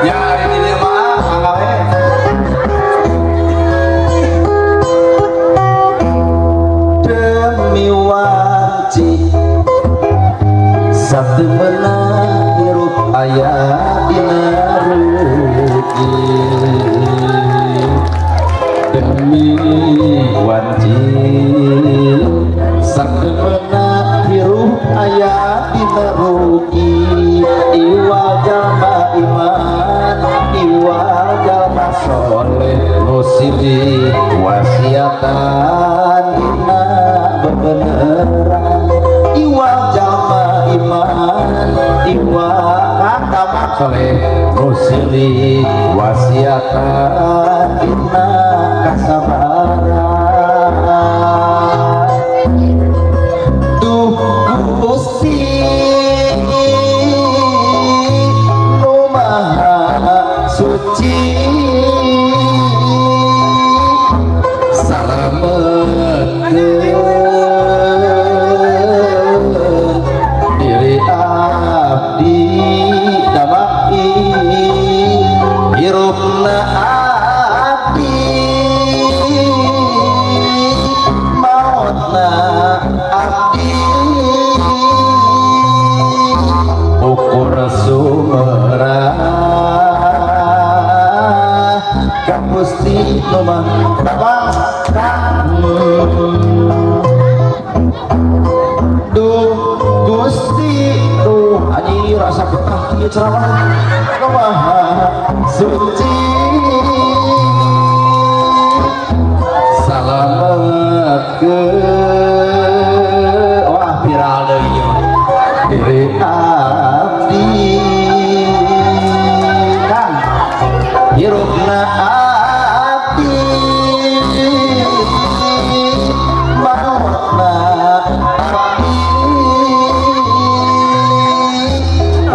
Ya ari di dieu mah mangga we. Demi wanci satu menang hirup aya dina rugi. Demi wanci satu menang hirup aya dina rugi. Iwa jalma iman, iwa jalma soleh, nu silih wasiatan dina bebeneran. Iwa jalma iman, iwa kata soleh, nu silih wasiatan dina kasabaran. Duh Gusti nu Maha Suci, salametkeun diri abdi damai hirupna abdi mautna abdi ukur sumerah ka Gusti nu Maha. Duh Gusti duh anjir rasa betah ieu ceramah nu Maha Suci, salametkeun wah viral deui ieu mah diri abdi kang hirupna abdi mautna abdi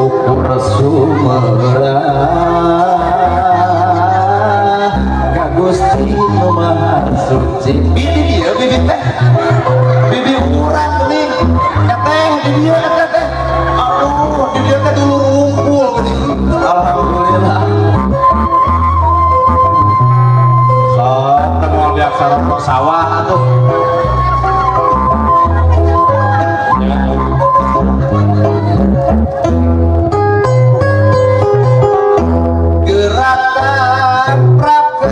ukur sumerah ka Gusti nu Maha Suci. Bibi dieu bibi teh bibi urang geuning teh di dieu eta teh aduh di dieu teh dulu rungkul geuning. Alhamdulillah sok teu moal biasa rokok sawah atuh. Gerakan praket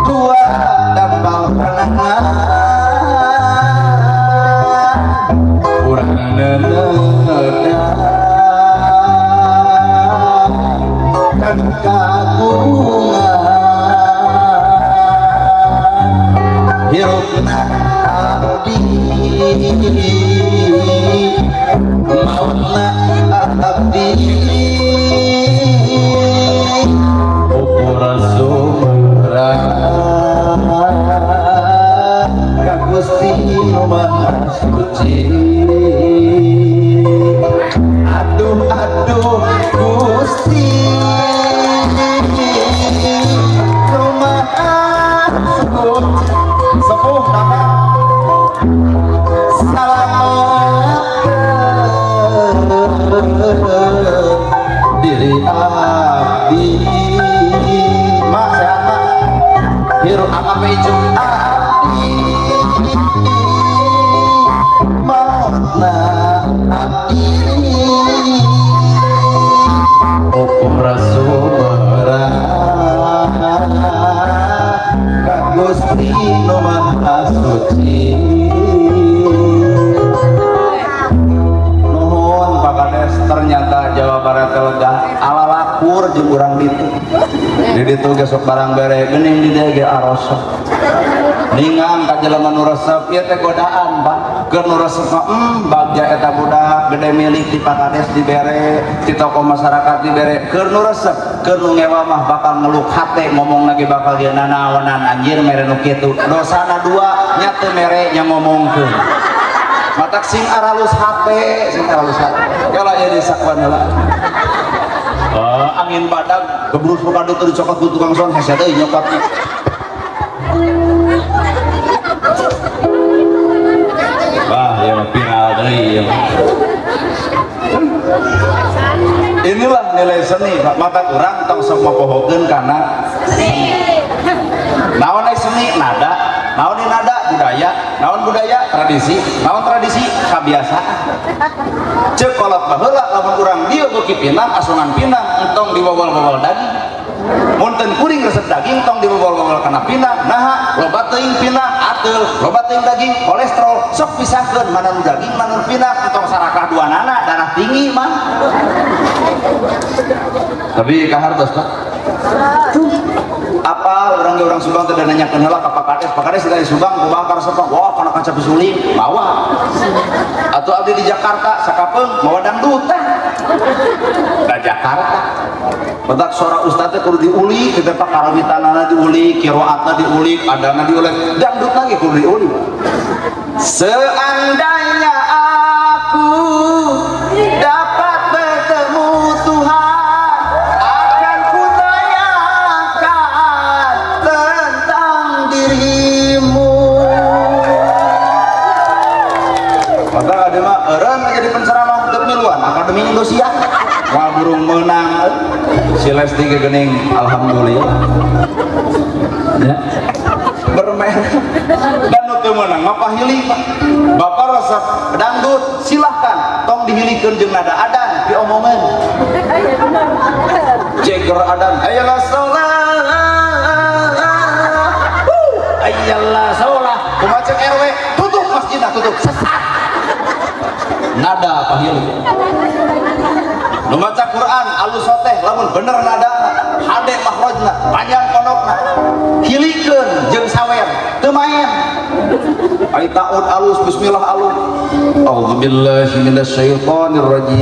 dua dampal pernah kurang Panenedan kan kagungan hirupna abdi mautna abdi ukuran sumberang ka Gusti nu Maha Suci. Aduh aduh Gusti nu Maha Suci. Sepuh nama salamat diri abdi. Mak sehat mak. Hirup apa icu abdi mautna abdi ukur sumberang ka Gusti nu Maha Suci. Nuhun Pak Kades, ternyata Jawa Barat lega ala lakur jeung urang ditu. Di ditu ge sok barang bere geuning di dieu ge arosok. Ningang ka jelema nu resep ieu teh godaan Pak. Keur nu resep mah bagja eta budak gede milik ti Pak Kades dibere, ti tokoh masyarakat dibere. Keur nu resep, keur nu ngewa mah bakal ngeluk hate ngomong lagi bakal dia nanaonan anjir mere nu kitu. Dosana dua nya teu mere nya ngomongkeun. Matak sing aralus hate, sing aralus hate. Kala ieu disakuan heula. Angin badag gebrus ka ditu dicokot ku tukang son hese deui nyokotna. Wah, ya viral deui. Inilah nilai seni, Pak. Mata urang tong sok mopohokeun kana seni. Naon ai seni? Nada. Naon di nada? Budaya. Naon budaya? Tradisi. Naon tradisi? Kabiasaan. Ceuk kolot baheula lamun urang dieu beuki pinang asongan pinang entong dibobol-bobol daging. Mun teu kuring resep daging tong dibobol-bobol kana pinang. Naha loba teuing pinang ateul, loba teuing daging kolesterol. Sok pisahkeun mana nu daging mana nu pinang, entong sarakah duanana darah tinggi mah. Tapi kahartos Pak. Apa orang Subang teh nanyakeun heula ka Pak Kades, Pak Kades dari Subang kumaha karesep? Wah, kana kaca pisuling, bawa. Atau abdi di Jakarta sakapeung mawa dangdut teh. Da Jakarta. Batak suara ustad teh kudu diulik, kitu Pak karawitanana diulik, qiraatna diulik, adana diulik, dangdut lagi kudu diulik. Seandainya aku dapat bertemu Tuhan, akan kutanyakan tentang dirimu. Maka ada mah eureun jadi penceramah teu miluan Akademi Indosiar. Wah burung menang si Lesti gegening alhamdulillah. Ya. Bermain dan nu teu meunang mah pahili Pak. Bapak resep dangdut silahkan tong dihilikeun jeung nada adan diomongeun. Jeger adan ayolah sholat, ayolah sholat. Kumaha cek RW tutup masjidna tutup sesat. Nada pahili. Nu maca Quran alus soteh lamun bener nada hade makhrajna panjang konokna hilikeun jeung sawer teu main. Ai taun alus bismillah alus. A'udzubillahi minasyaitonir rajim.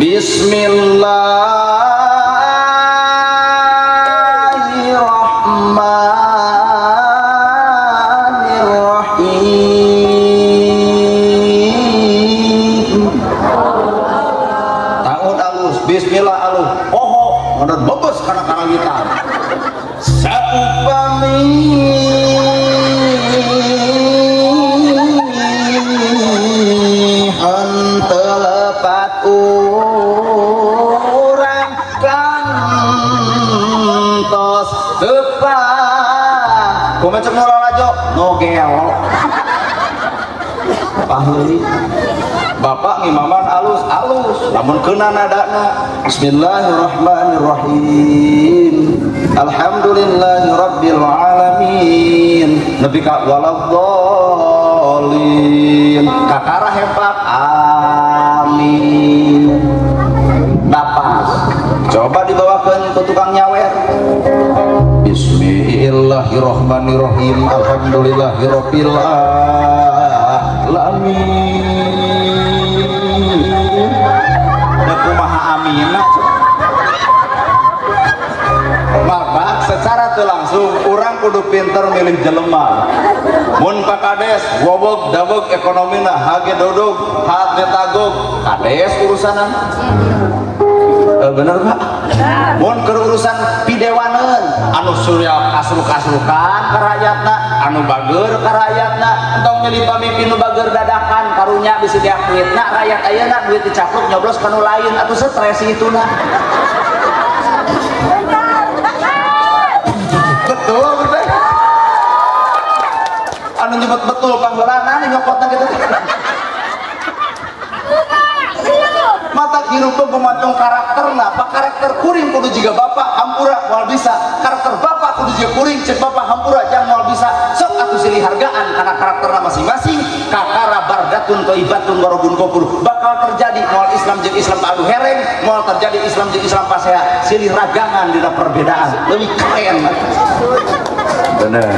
Bismillahirrahmanirrahim. Taun alus bismillah alus. Poho ngadon bebes kana karawitan. Saupami henteu lepat urang kantos tepang. Kumaha cek nu lalajo? Nu gelo. Pahili. Bapak ngimaman alus alus namun kena nadana Bismillahirrahmanirrahim alhamdulillahi rabbil alamin nepi ka waladhdallin kakara hebat amin napas coba dibawakan ke tukang nyawer Bismillahirrahmanirrahim alhamdulillahirabbil alamin da kumaha amina maka secara teu langsung urang kudu pinter milih jelema mun Pak Kades wowog daweg ekonomina hage dodog hate tagog kades urusanan bener Pak mun keur urusan pidewaneun anu surya kasruk-kasrukan ka rakyatna anu bager ka rakyatna entong milih pamimpin nu bager dadakan karunya bisi diakuitna rakyat ayeuna duit dicaplok nyoblos ka nu lain atuh stres ituna betul betul anu nyebut betul panggeulana nyokotna kitu mata hirup gumantung karakterna pak karakter kuring kudu jiga bapak hampura moal bisa karakter bapak kudu jiga kuring cek bapak hampura jang moal bisa sok atuh silih hargaan kana karakterna masing-masing kakara bardatun thayyibatun warabun ghafur bakal terjadi moal Islam jeung Islam adu hereng moal terjadi Islam jeung Islam pasea silih ragangan dina perbedaan leuwih keren bener.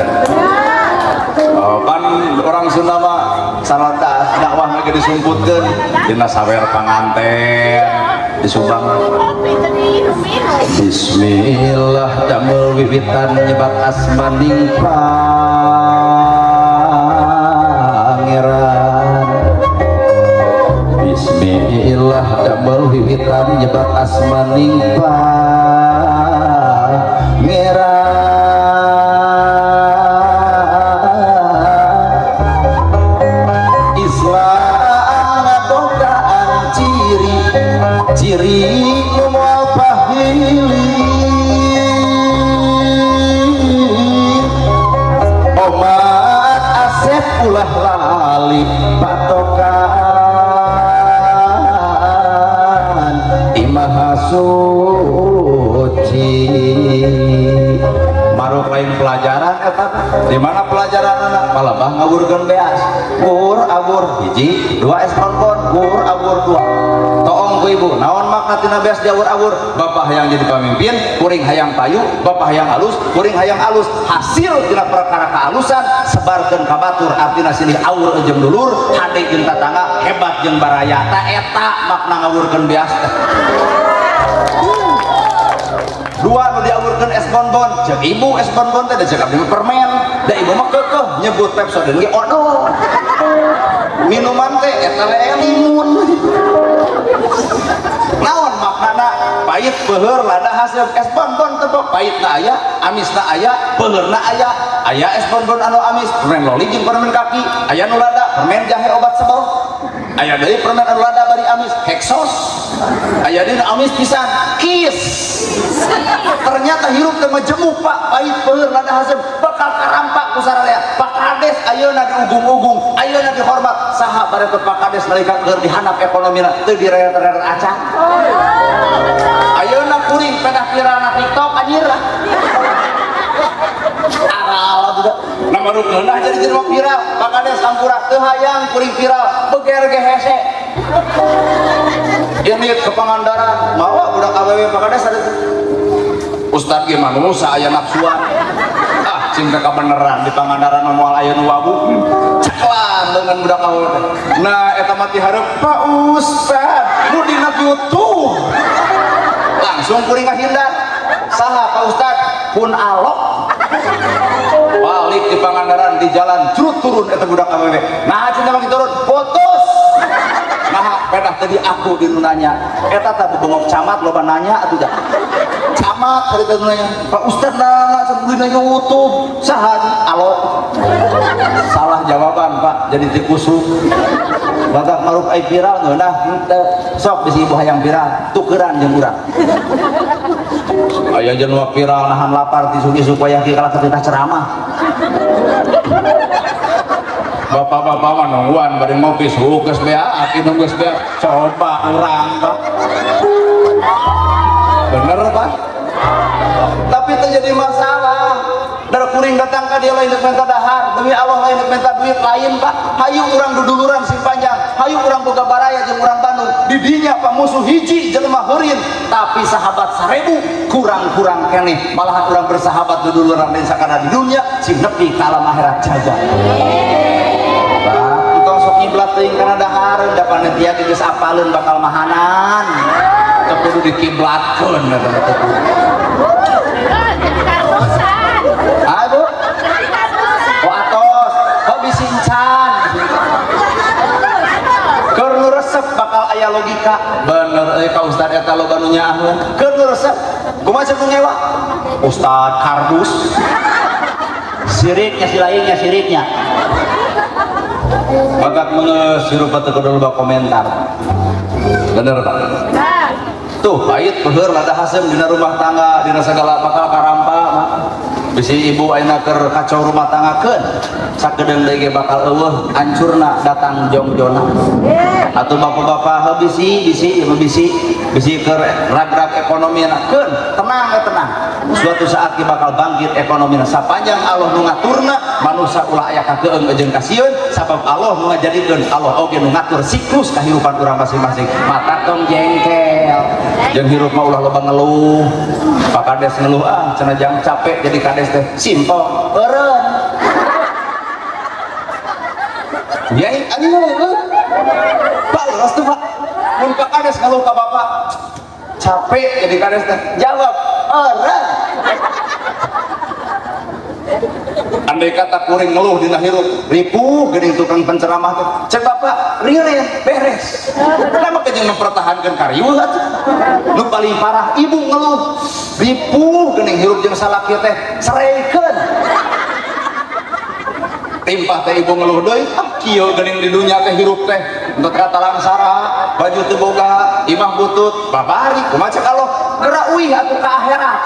Oh, kan orang Sunda mah salata dakwah lagi disumputkeun dina sawer panganten disumbang Bismillah damel wiwitan nyebat asmaning pangeran Bismillah damel wiwitan nyebat asmaning pangeran ciri nu moal pahili omat asep ulah lali patokan Imaha suci maruk lain pelajaran eta di mana pelajaran anak palebah ngawurkeun beas gur awur hiji dua es bonbon gur awur dua toong ku ibu naon makna tina beas diawur-awur bapak hayang jadi pamimpin kuring hayang payu bapak hayang alus kuring hayang alus hasil tina perkara kealusan sebarkeun ka batur artina silih awur jeung dulur hade jeung tatangga hebat jeung baraya ta eta makna ngawurkeun beas dua nu diawurkeun es bonbon cek ibu es bonbon teh da cek abdi permen da ibu mah keukeuh nyebut Pepsodent ge odol minuman teh eta we limun naon maknana pahit peuheur lada hasil es bonbon teh pahitna aya amisna aya peuheurna aya aya es bonbon anu amis permen loli jeung permen kaki aya nu lada permen jahe obat sebel aya deui permen anu lada bari amis heksos aya deui amis pisan kis ternyata hirup teh majemuk Pak pahit peuheur lada hasil bakal karampak ku sararea Pak Kades ayeuna diugung-ugung ayeuna dihormat saha bareto Pak Kades nalika keur dihandap ekonomina teu direret-reret acan ayeuna kuring pedah viral na TikTok anjir aral budak nama rukeunah jadi jelema viral Pak Kades hampura teu hayang kuring viral beger ge hese ini ke Pangandaran mawa budak awewe Pak Kades ada Ustad ge manusa aya nafsuan ah cinta kebenaran di Pangandaran moal aya nu wabu ceklan dengan budak awewe nah eta mah ti hareup Pak Ustad nu dina YouTube langsung kuring ngahindar saha Pak Ustad pun alok balik di Pangandaran di jalan curut turun eta budak awewe nah cinta mah turun putus nah pedah tadi aku di nu nanya eta tah bebongok camat loba nanya atuh dah camat tadi teh nanya Pak Ustad nah dina YouTube saha alok salah jawaban Pak jadi tikusuk badak maruk ai viral ngeunah henteu sok bisi ibu hayang viral tukeran jeung urang aya jelema viral nahan lapar tisuk-isuk wayah ki kalah ketika ceramah bapak-bapak Bapak mah nungguan bari ngopi suuk geus beak, aki nu geus beak. Coba urang, Pak. Bener, Pak? Tapi itu jadi masalah. Dari kuring datang ka dia lain dek minta dahar, demi Allah lain dek minta duit lain, Pak. Hayu urang duduluran sing panjang, hayu urang boga baraya jeung urang Bandung. Di dinya Pak musuh hiji jelema heurin, tapi sahabat 1000 kurang-kurang keneh. Malahan urang bersahabat duduluran lain sakana di dunia sing nepi ka alam akhirat jaga. Pak, entong sok kiblat teuing kana dahar, da panitia geus apaleun bakal mahanan. Teu kudu dikiblatkeun eta mah teu kudu. Aduh, oh atos, kok bisincan? Keur nu resep bakal aya logika. Bener euy ka ustad eta loba nu nyaaheun. Keur nu resep, kumaha cek nu ngewa? Ustad kardus. Siriknya si lainnya siriknya. Bakat mengeus hirup teu kudu loba komentar. Bener Pak? Tuh pahit peuheur lada hasem dina rumah tangga, dina segala bakal karampa mah. Bisi ibu ayeuna keur kacau rumah tanggakeun sakedeung deui ge bakal eueuh ancurna datang jongjona. Atuh bapak-bapak heuh bisi bisi ieu bisi bisi keur rag-rag ekonomina keun tenang we tenang. Suatu saat ge bakal bangkit ekonomina sapanjang Allah nu ngaturna manusia ulah aya kakeung jeung kasieun sabab Allah nu ngajadikeun Allah oge nu ngatur siklus kahirupan urang masing-masing. Mata tong jengkel jeung hirup mah ulah loba ngeluh. Pak Kades ngeluh ah cenah jang capek jadi kades teh simpel eureun. Yai anjing ngeluh. Pak leres tuh Pak. Mun Pak Kades ngeluh ka Bapak capek jadi kades teh jawab eureun. Andai kata kuring ngeluh dina hirup ripuh geuning tukang penceramah teh cek Bapak riren beres. Kenapa jeung mempertahankan kariweuh atuh? Nu paling parah ibu ngeluh ripuh geuning hirup jeung salaki teh sereikeun. Timpah teh ibu ngeluh deui ah kieu geuning di dunya teh hirup teh untuk kata langsara baju teu boga imah butut babari kumaha cek Allah geura uih atuh ka akhirat.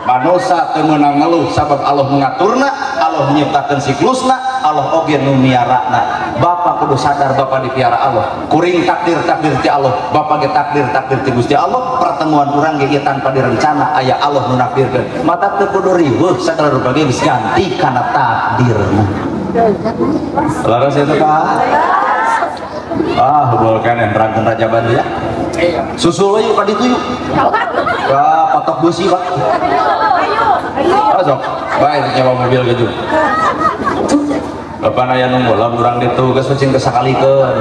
Manusia teu meunang ngeluh sabab Allah mengaturna, Allah nyiptakeun siklusna, Allah oge nu miarana. Bapak kudu sadar bapak dipiara Allah. Kuring takdir-takdir ti Allah, bapak ge takdir-takdir ti Gusti Allah. Pertemuan urang ge ieu tanpa direncana aya Allah nu nakdirkeun. Mata teu kudu riweuh sagala rupa ge geus ganti kana takdirna. Laras itu Pak. Ah, hubul keneh nerangkeun Rajaban ya. Susul yuk ka ditu yuk. Ka patok besi, Pak. Ah, sok. Bae nyewa mobil ge jeung. Bapak aya nunggu lah urang ditu geus ucing kesakalikeun.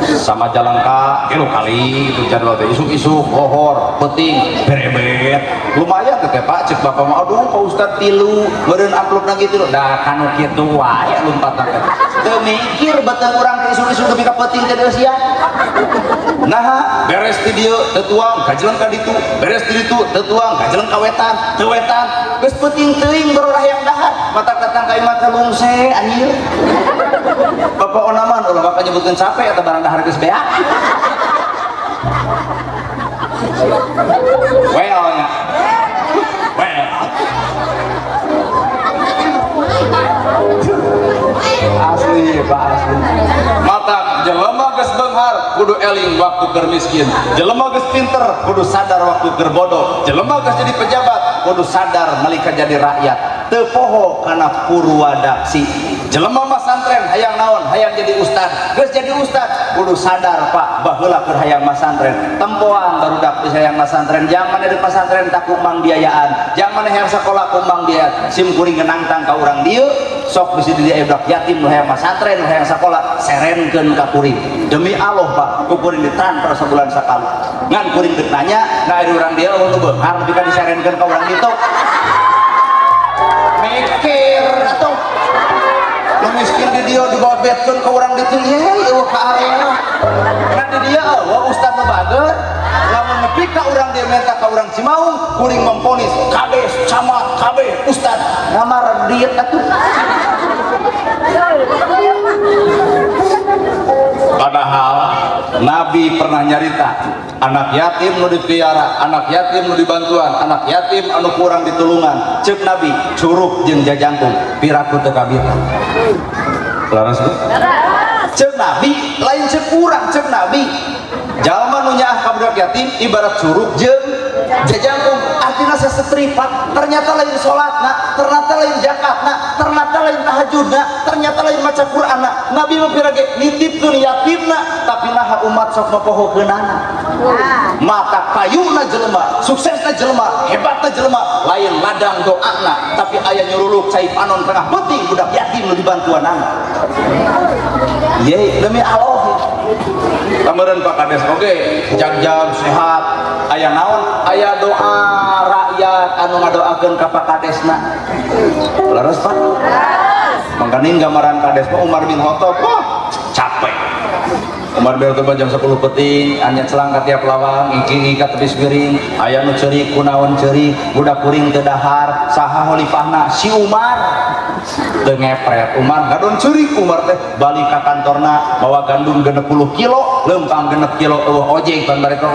Sama Jalengka tilu kali gitu jadwal teh isuk-isuk lohor peuting berebet. Lumayan teh Pak cek bapak mah aduh Pak Ustad tilu meureun amplopna kitu dah kanu kitu wae lumpat teh. Teu mikir beuteung urang teh isuk-isuk nepi ka peuting teh deusian. Nah, beres ti dieu teu tuang kajeleng ka ditu, beres ti ditu teu tuang kajeleng ka wetan, teu wetan. Geus peuting teuing baru hayang dahar, mata datang ka imah teh lungse anjir. Bapak onaman ulah bapak nyebutkeun capek atau barang dahar geus beak. Well nya. Well. Asli Pak asli. Mata jelema geus beunghar kudu eling waktu keur miskin. Jelema geus pinter kudu sadar waktu keur bodoh. Jelema geus jadi pejabat kudu sadar nalika jadi rakyat. Teu poho kana purwadaksi. Jelema masantren hayang naon hayang jadi ustad. Geus jadi ustad kudu sadar Pak baheula keur hayang masantren. Tempoan barudak geus hayang masantren. Zaman di pasantren tak kumbang biayaan. Zaman hayang sakola kumbang biayaan. Sim kuring nangtang ka urang dieu sok bisi di budak yatim nu hayang masantren nu hayang sakola serenkeun ka kuring. Demi Allah Pak ku kuring ditransfer sabulan sakali. Ngan kuring deuk nanya nah ari urang dieu eueuh nu beunghar nepi ka diserenkeun ka urang ditu. Mikir atuh nu miskin di dieu dibabetkeun ka urang ditu ye eueuh ka area. Kan di dieu eueuh ustad nu bager lamun nepi ka urang dieu menta ka urang Cimaung kuring memponis kades camat kabeh ustad ngamar diet atuh. Padahal Nabi pernah nyarita anak yatim nu dipiara, anak yatim nu dibantuan, anak yatim anu kurang ditulungan. Cek Nabi curug jeung jajangkung piraku teu kabita. Laras bu? Cek Nabi lain cek urang, cek Nabi jalma nu nyaah ka budak yatim ibarat curug jeung jajangkung, artinya sesetripat. Ternyata lain salatna, ternyata lain zakatna, ternyata lain tahajudna, ternyata lain maca Qur'anna. Nabi mah pirage nitipkeun yatimna, tapi naha umat sok mapohokeunana. Mata payuna jelema, suksesna jelema, hebatna jelema, lain ladang doana, tapi aya nyuruluk cai panon tengah penting budak yatim nu dibantuanana. Ye, demi Allah. Kamareun Pak Kades oge jag-jag sehat, aya naon? Aya doa rakyat anu ngadoakeun ka Pak Kadesna. Leres Pak? Mangkaning gambaran Kades mah Umar bin Khattab, wah capek. Umar bin Khattab jam 10 peuting, anya celang ka tiap lawang, ingking ka tebis piring, aya nu ceurik kunaon ceurik, budak kuring teu dahar, saha khalifahna? Si Umar. Teu ngepret Umar, ngadon ceurik Umar teh balik ka kantorna bawa gandum 60 kilo, leumpang 6 kilo eueuh ojek pan bareto.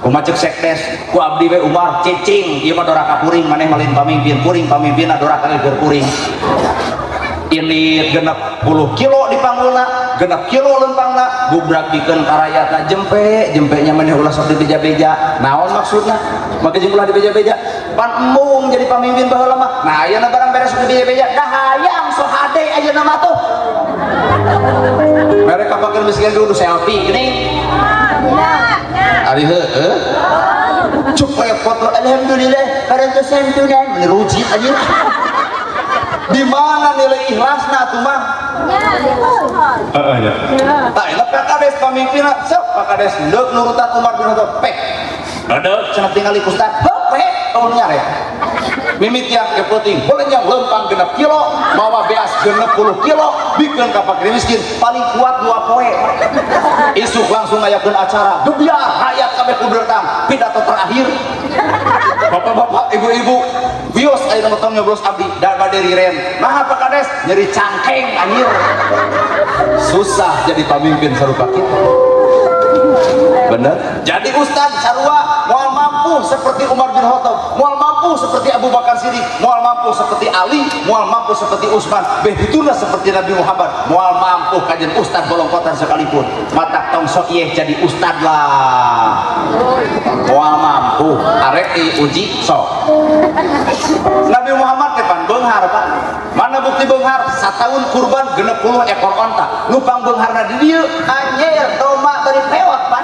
Kumaha ceuk sekdes, ku abdi we Umar cicing, ieu mah doraka kuring, maneh mah lain pamimpin, kuring pamimpinna doraka keur kuring. Ini 60 kilo dipanggulna, 6 kilo lempangna, gubrak bikeun ka rakyatna, jempe, jempenya maneh ulah sok dibeja-beja. Naon maksudna? Make jeung ulah dibeja-beja. Pan embung jadi pamimpin baheula mah. Nah ayeuna barang beres dibeja-beja, dah hayang so hade ayeuna mah tuh. Mereka fakir miskin kudu selfie geuning. Ari heueuh. Cuk we foto alhamdulillah parantosan tunai meruji anjir. Di mana nilai ikhlasna atuh mah? Heeh ya. Tah eta Pak Kades pamimpinna, sok Pak Kades deuk nurutan Umar bin Khattab pek. Deuk cenah tingali ku ustad, heuh pek eueuh nyare. Mimitian ke peuting, bolenyang leumpang 6 kilo, mawa beas 60 kilo, bikeun ka fakir miskin paling kuat 2 poe. Isuk langsung ngayakeun acara, gebyar rakyat kabeh kudu datang, pidato terakhir. Bapak-bapak, ibu-ibu, bios ayeuna mah tong nyoblos abdi da bade riren. Nah Pak Kades nyeri cangkeng anjir. Susah jadi pamimpin sarupa kita. Bener? Jadi ustad sarua moal mampu seperti Umar bin Khattab, moal mampu seperti Abu Bakar Siddiq, moal mampu seperti Ali, moal mampu seperti Utsman, beh dituna seperti Nabi Muhammad, moal mampu kajian ustad bolongkotan sekalipun. Matak tong sok ieu jadi ustad lah. Moal mampu, arek diuji sok. Nabi Muhammad teh pan beunghar Pak. Mana bukti beunghar? Sataun kurban 60 ekor onta. Nu pangbeungharna di dieu anjir domba bari pewot pan.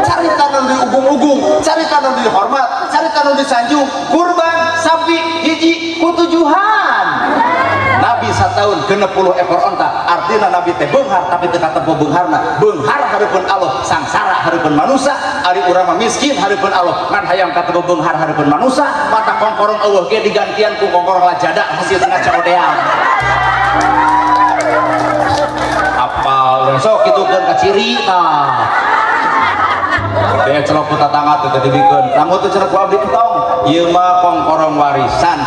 Cari tanah di ugung-ugung, cari tanah di hormat, cari tanah di sanjung, kurban sapi hiji kutujuhan. Nabi sataun 60 ekor onta, artinya Nabi teh beunghar tapi teu katempo beungharna. Beunghar hareupeun Allah, sangsara hareupeun manusia, ari urang mah miskin hareupeun Allah, ngan hayang katempo beunghar hareupeun manusia, mata kongkorong eueuh ge digantian ku kongkorong lajada hasil tina codean. Apal sok kitukeun ka ciri tah. Dia celok ku tatangga teh teu dibikeun. Lamun teu cenah ku abdi entong, ieu mah kongkorong warisan.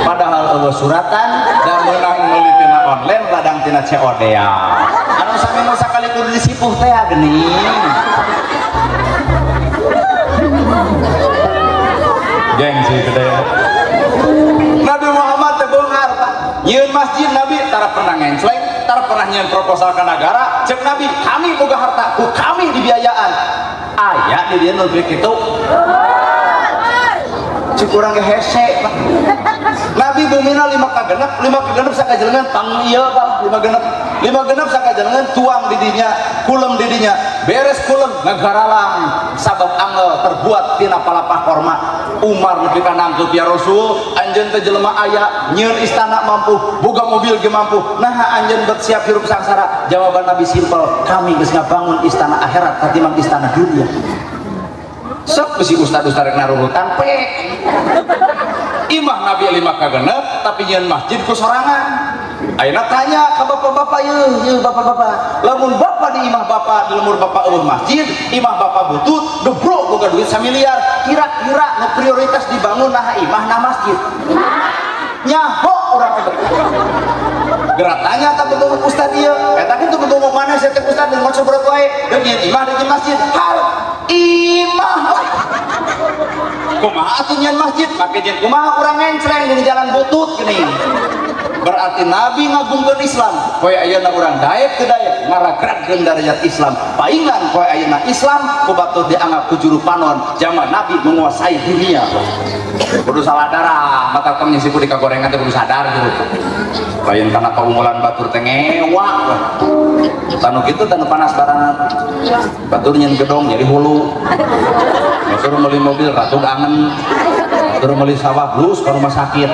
Padahal eueuh suratan da meunang meuli tina online ladang tina COD-an. Anu saminggu sakali kudu disipuh teh geuning. Gengsi gede. Nabi Muhammad teh beunghar Pak. Nyieun masjid Nabi tara pernah ngencleng, tara pernah nyieun proposal ka nagara. Ceuk Nabi, kami boga harta, ku kami dibiayaan. Aya di dieu nu kitu. Cik urang ge hese Pak. Nabi bumina 5 kagenep, 5 kagenep sakajelengan pang ieu Pak, 5 genep. 5 genep sakajelengan tuang di dinya, kulem di dinya. Beres kulem ngagaralang sabab angel terbuat tina palapah korma. Umar nepi ka nangkeup ya Rasul, anjeun teh jelema aya, nyieun istana mampu, boga mobil ge mampu. Naha anjeun bet siap hirup sangsara? Jawaban Nabi simpel, kami geus ngabangun istana akhirat katimbang istana dunia. Sok bisi ustad-ustad rek narurutan pek. Imah Nabi 5 kagenep tapi nyieun masjid ku sorangan. Ayeuna tanya ka bapak-bapak yeuh, yeuh bapak-bapak. Lamun bapak di imah bapak di lemur bapak eueuh masjid, imah bapak butut, debrok boga duit samiliar, kira-kira nu prioritas dibangun nah imah nah masjid. Nyaho urang teh. Gerak tanya tak betunggu ustad ieu, eta kitu betunggu mana sia teh ustad jeung maca berat wae, deuk nyieun imah deuk nyieun masjid. Hal imah kumaha atuh nyieun masjid, make jeung kumaha urang ngencreng di jalan butut geuning. Berarti Nabi ngagungkeun Islam. Poe ayeuna urang daek teu daek ngaragragkeun darajat Islam. Paingan poe ayeuna Islam ku batur dianggap ku juru panon zaman Nabi menguasai dunia. Kudu saladara, mata tong nyisipu di kagorengan teh kudu sadar gitu. Lain kana kaunggulan batur teh ngewa. Tanu kitu tanu panas barangan. Batur nyen gedong jadi hulu. Batur meuli mobil ratu angen. Batur meuli sawah lus ka rumah sakit.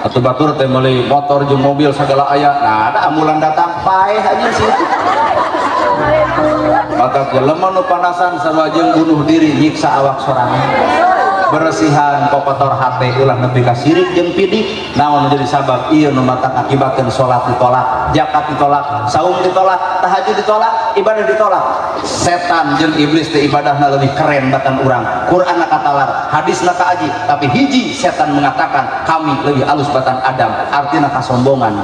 Atau batur teh meuli motor jeung mobil segala aya. Nah, ada ambulan datang paeh anjing sih. Mata jelema nu panasan sarua jeung bunuh diri nyiksa awak sorangan. Beresihan kokotor hate ulah nepi ka sirik jeung pidik naon jadi sabab ieu nu matak akibatkeun salat ditolak, zakat ditolak, saum ditolak, tahajud ditolak, ibadah ditolak. Setan jeung iblis teh ibadahna leuwih keren batan urang. Qur'anna katalar, hadisna kaaji, tapi hiji setan mengatakan kami leuwih alus batan Adam, artina kasombongan.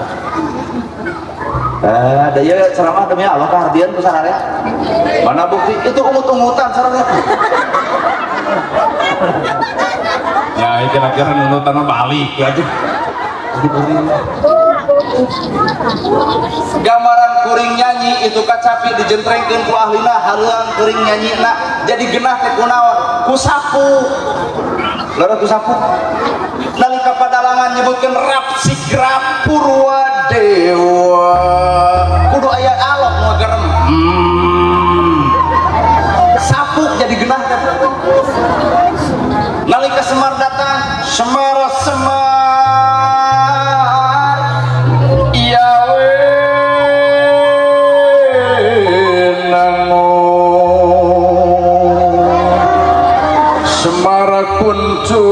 Da ieu ceramah demi Allah kahardian ku sararea. Mana bukti itu ungut-ungutan sararea. Ya kira-kira nuntutan balik ya aja. Gambaran kuring nyanyi itu kacapi dijentrengkeun ku ahlina haleuang kuring nyanyina jadi genah teh kunaon ku sapu. Leres ku sapu. Nalika padalangan nyebutkeun rap sigrap purwa dewa. Kudu aya alok ngagerem. Sapu jadi genah teh. Nalika Semar datang, Semar Semar iya wenango Semar kuncung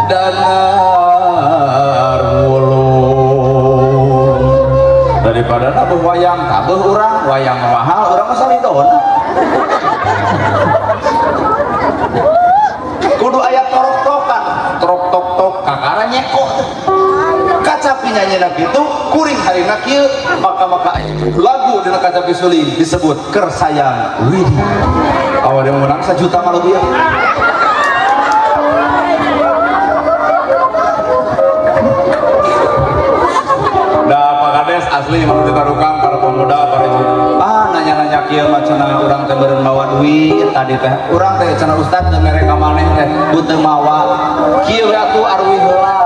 danar wulung. Daripada nabuh wayang tabuh urang, wayang mahal urang mah salidon. Kudu aya torok-tokan, torok tok tok kakara nyeko. Kacapi nyanyina kitu, kuring harina kieu, maka-maka lagu dina kacapi suling disebut Kersayang Widi. Awal dia menang 1 juta malah dia. Dah Pak Kades asli mau ditarukan para pemuda para ibu. Ah nanya-nanya kieu mah cenah urang teh beureun mawa duit tadi teh. Urang teh cenah ustad teh mere ka maneh teh teu mawa. Kieu we atuh arwih heula.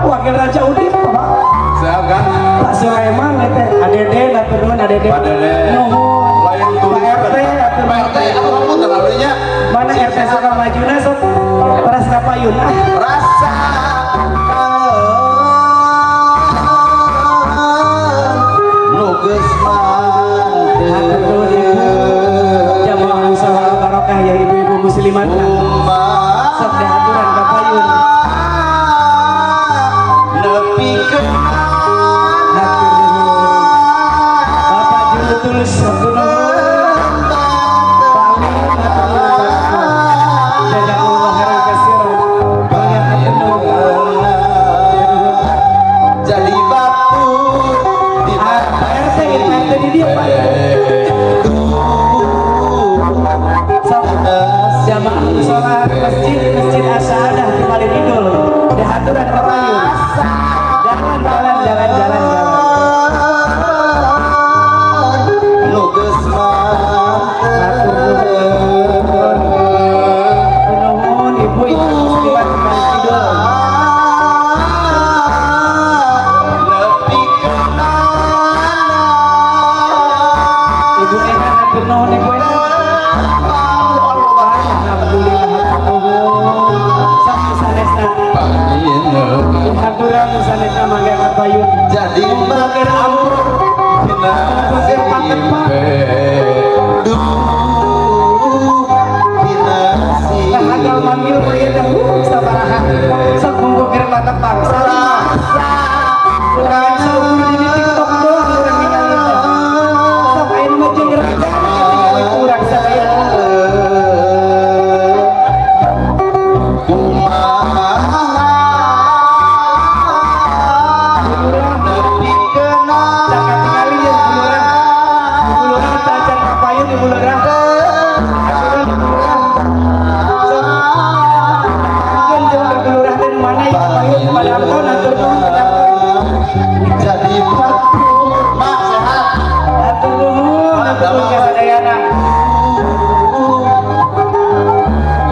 Wakil Raja Udin, Bapak. Sehat kan? Pak Sulaiman, ADD, nuhun ADD. Pak Dede. Nuhun. Lain tulis RT, RT, apa terlalunya? Mana RT Sukamajuna sok teras kapayun ah. Rasa kangen nu geus mantep. Jamaah musyawarah barokah ya ibu-ibu muslimat. Sok dihaturan kapayun. Bapak Juru Tulus. di dieu Pak. Jamaah sholat masjid As-Sa'adah di Paling Kidul. Dihaturan kapayun. Jalan jalan jalan jalan jalan. Nuhun ibu ibu muslimat di Paling Kidul. Ibu Ena hatur nuhun ibu Ena. Aturan sanesna mangga kapayun. Jadi makin amprok nah hagal manggil ieu teh sabaraha sok mungkir patepang salah. Urang saukur di TikTok doang urang ningali teh. Sok aya nu jeung ningali urang sadaya.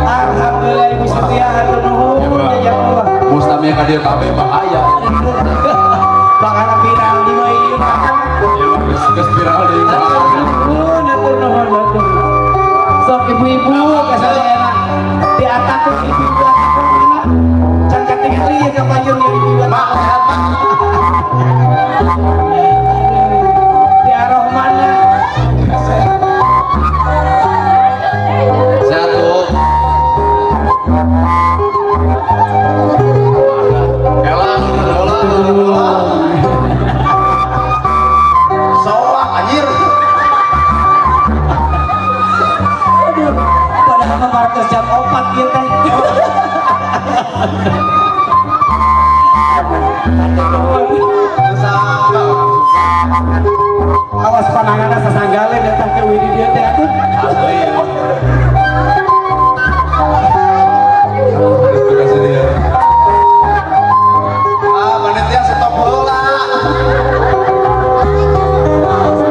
Alhamdulillah Ibu Setia hatur nuhun ya Allah. Mustamia ka dieu kabeh bahaya. Bakal viral di mah ieu mah. Geus viral deui. Nuhun hatur nuhun hatur. Sok ibu-ibu kasadayana diatakeun ibu-ibu atakeun can katingali ieu ka payun ieu ibu-ibu. Mak sehat Mak. Di Ar-Rahman. Sehat Bu. Elang, elang, soak anjir. Aduh, padahal mah martos jam 4 ieu teh. Awas pananganna sasanggaleun datang ke widi dieu teh atuh. Asli. Terima kasih dia. Ah, panitia stop heula.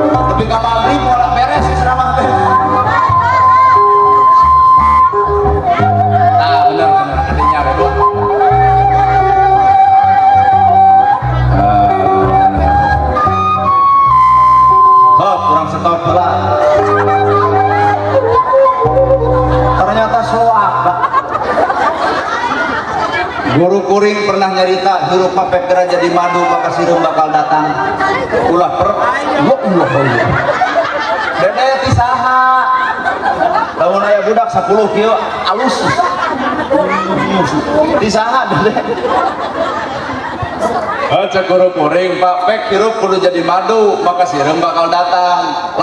Tapi ka maghrib moal beres ceramah teh. Nah, bener bener artinya we, Bu. Oh, kurang stop heula. Ternyata soak, Pak. Guru kuring pernah nyarita hirup mah pek jadi madu maka sireum bakal datang. Ulah per ya Allah. Dede ti saha? Lamun aya budak 10 kieu alus. Ti saha dede? Oh, cek guru kuring Pak pek hirup kudu jadi madu maka sireum bakal datang.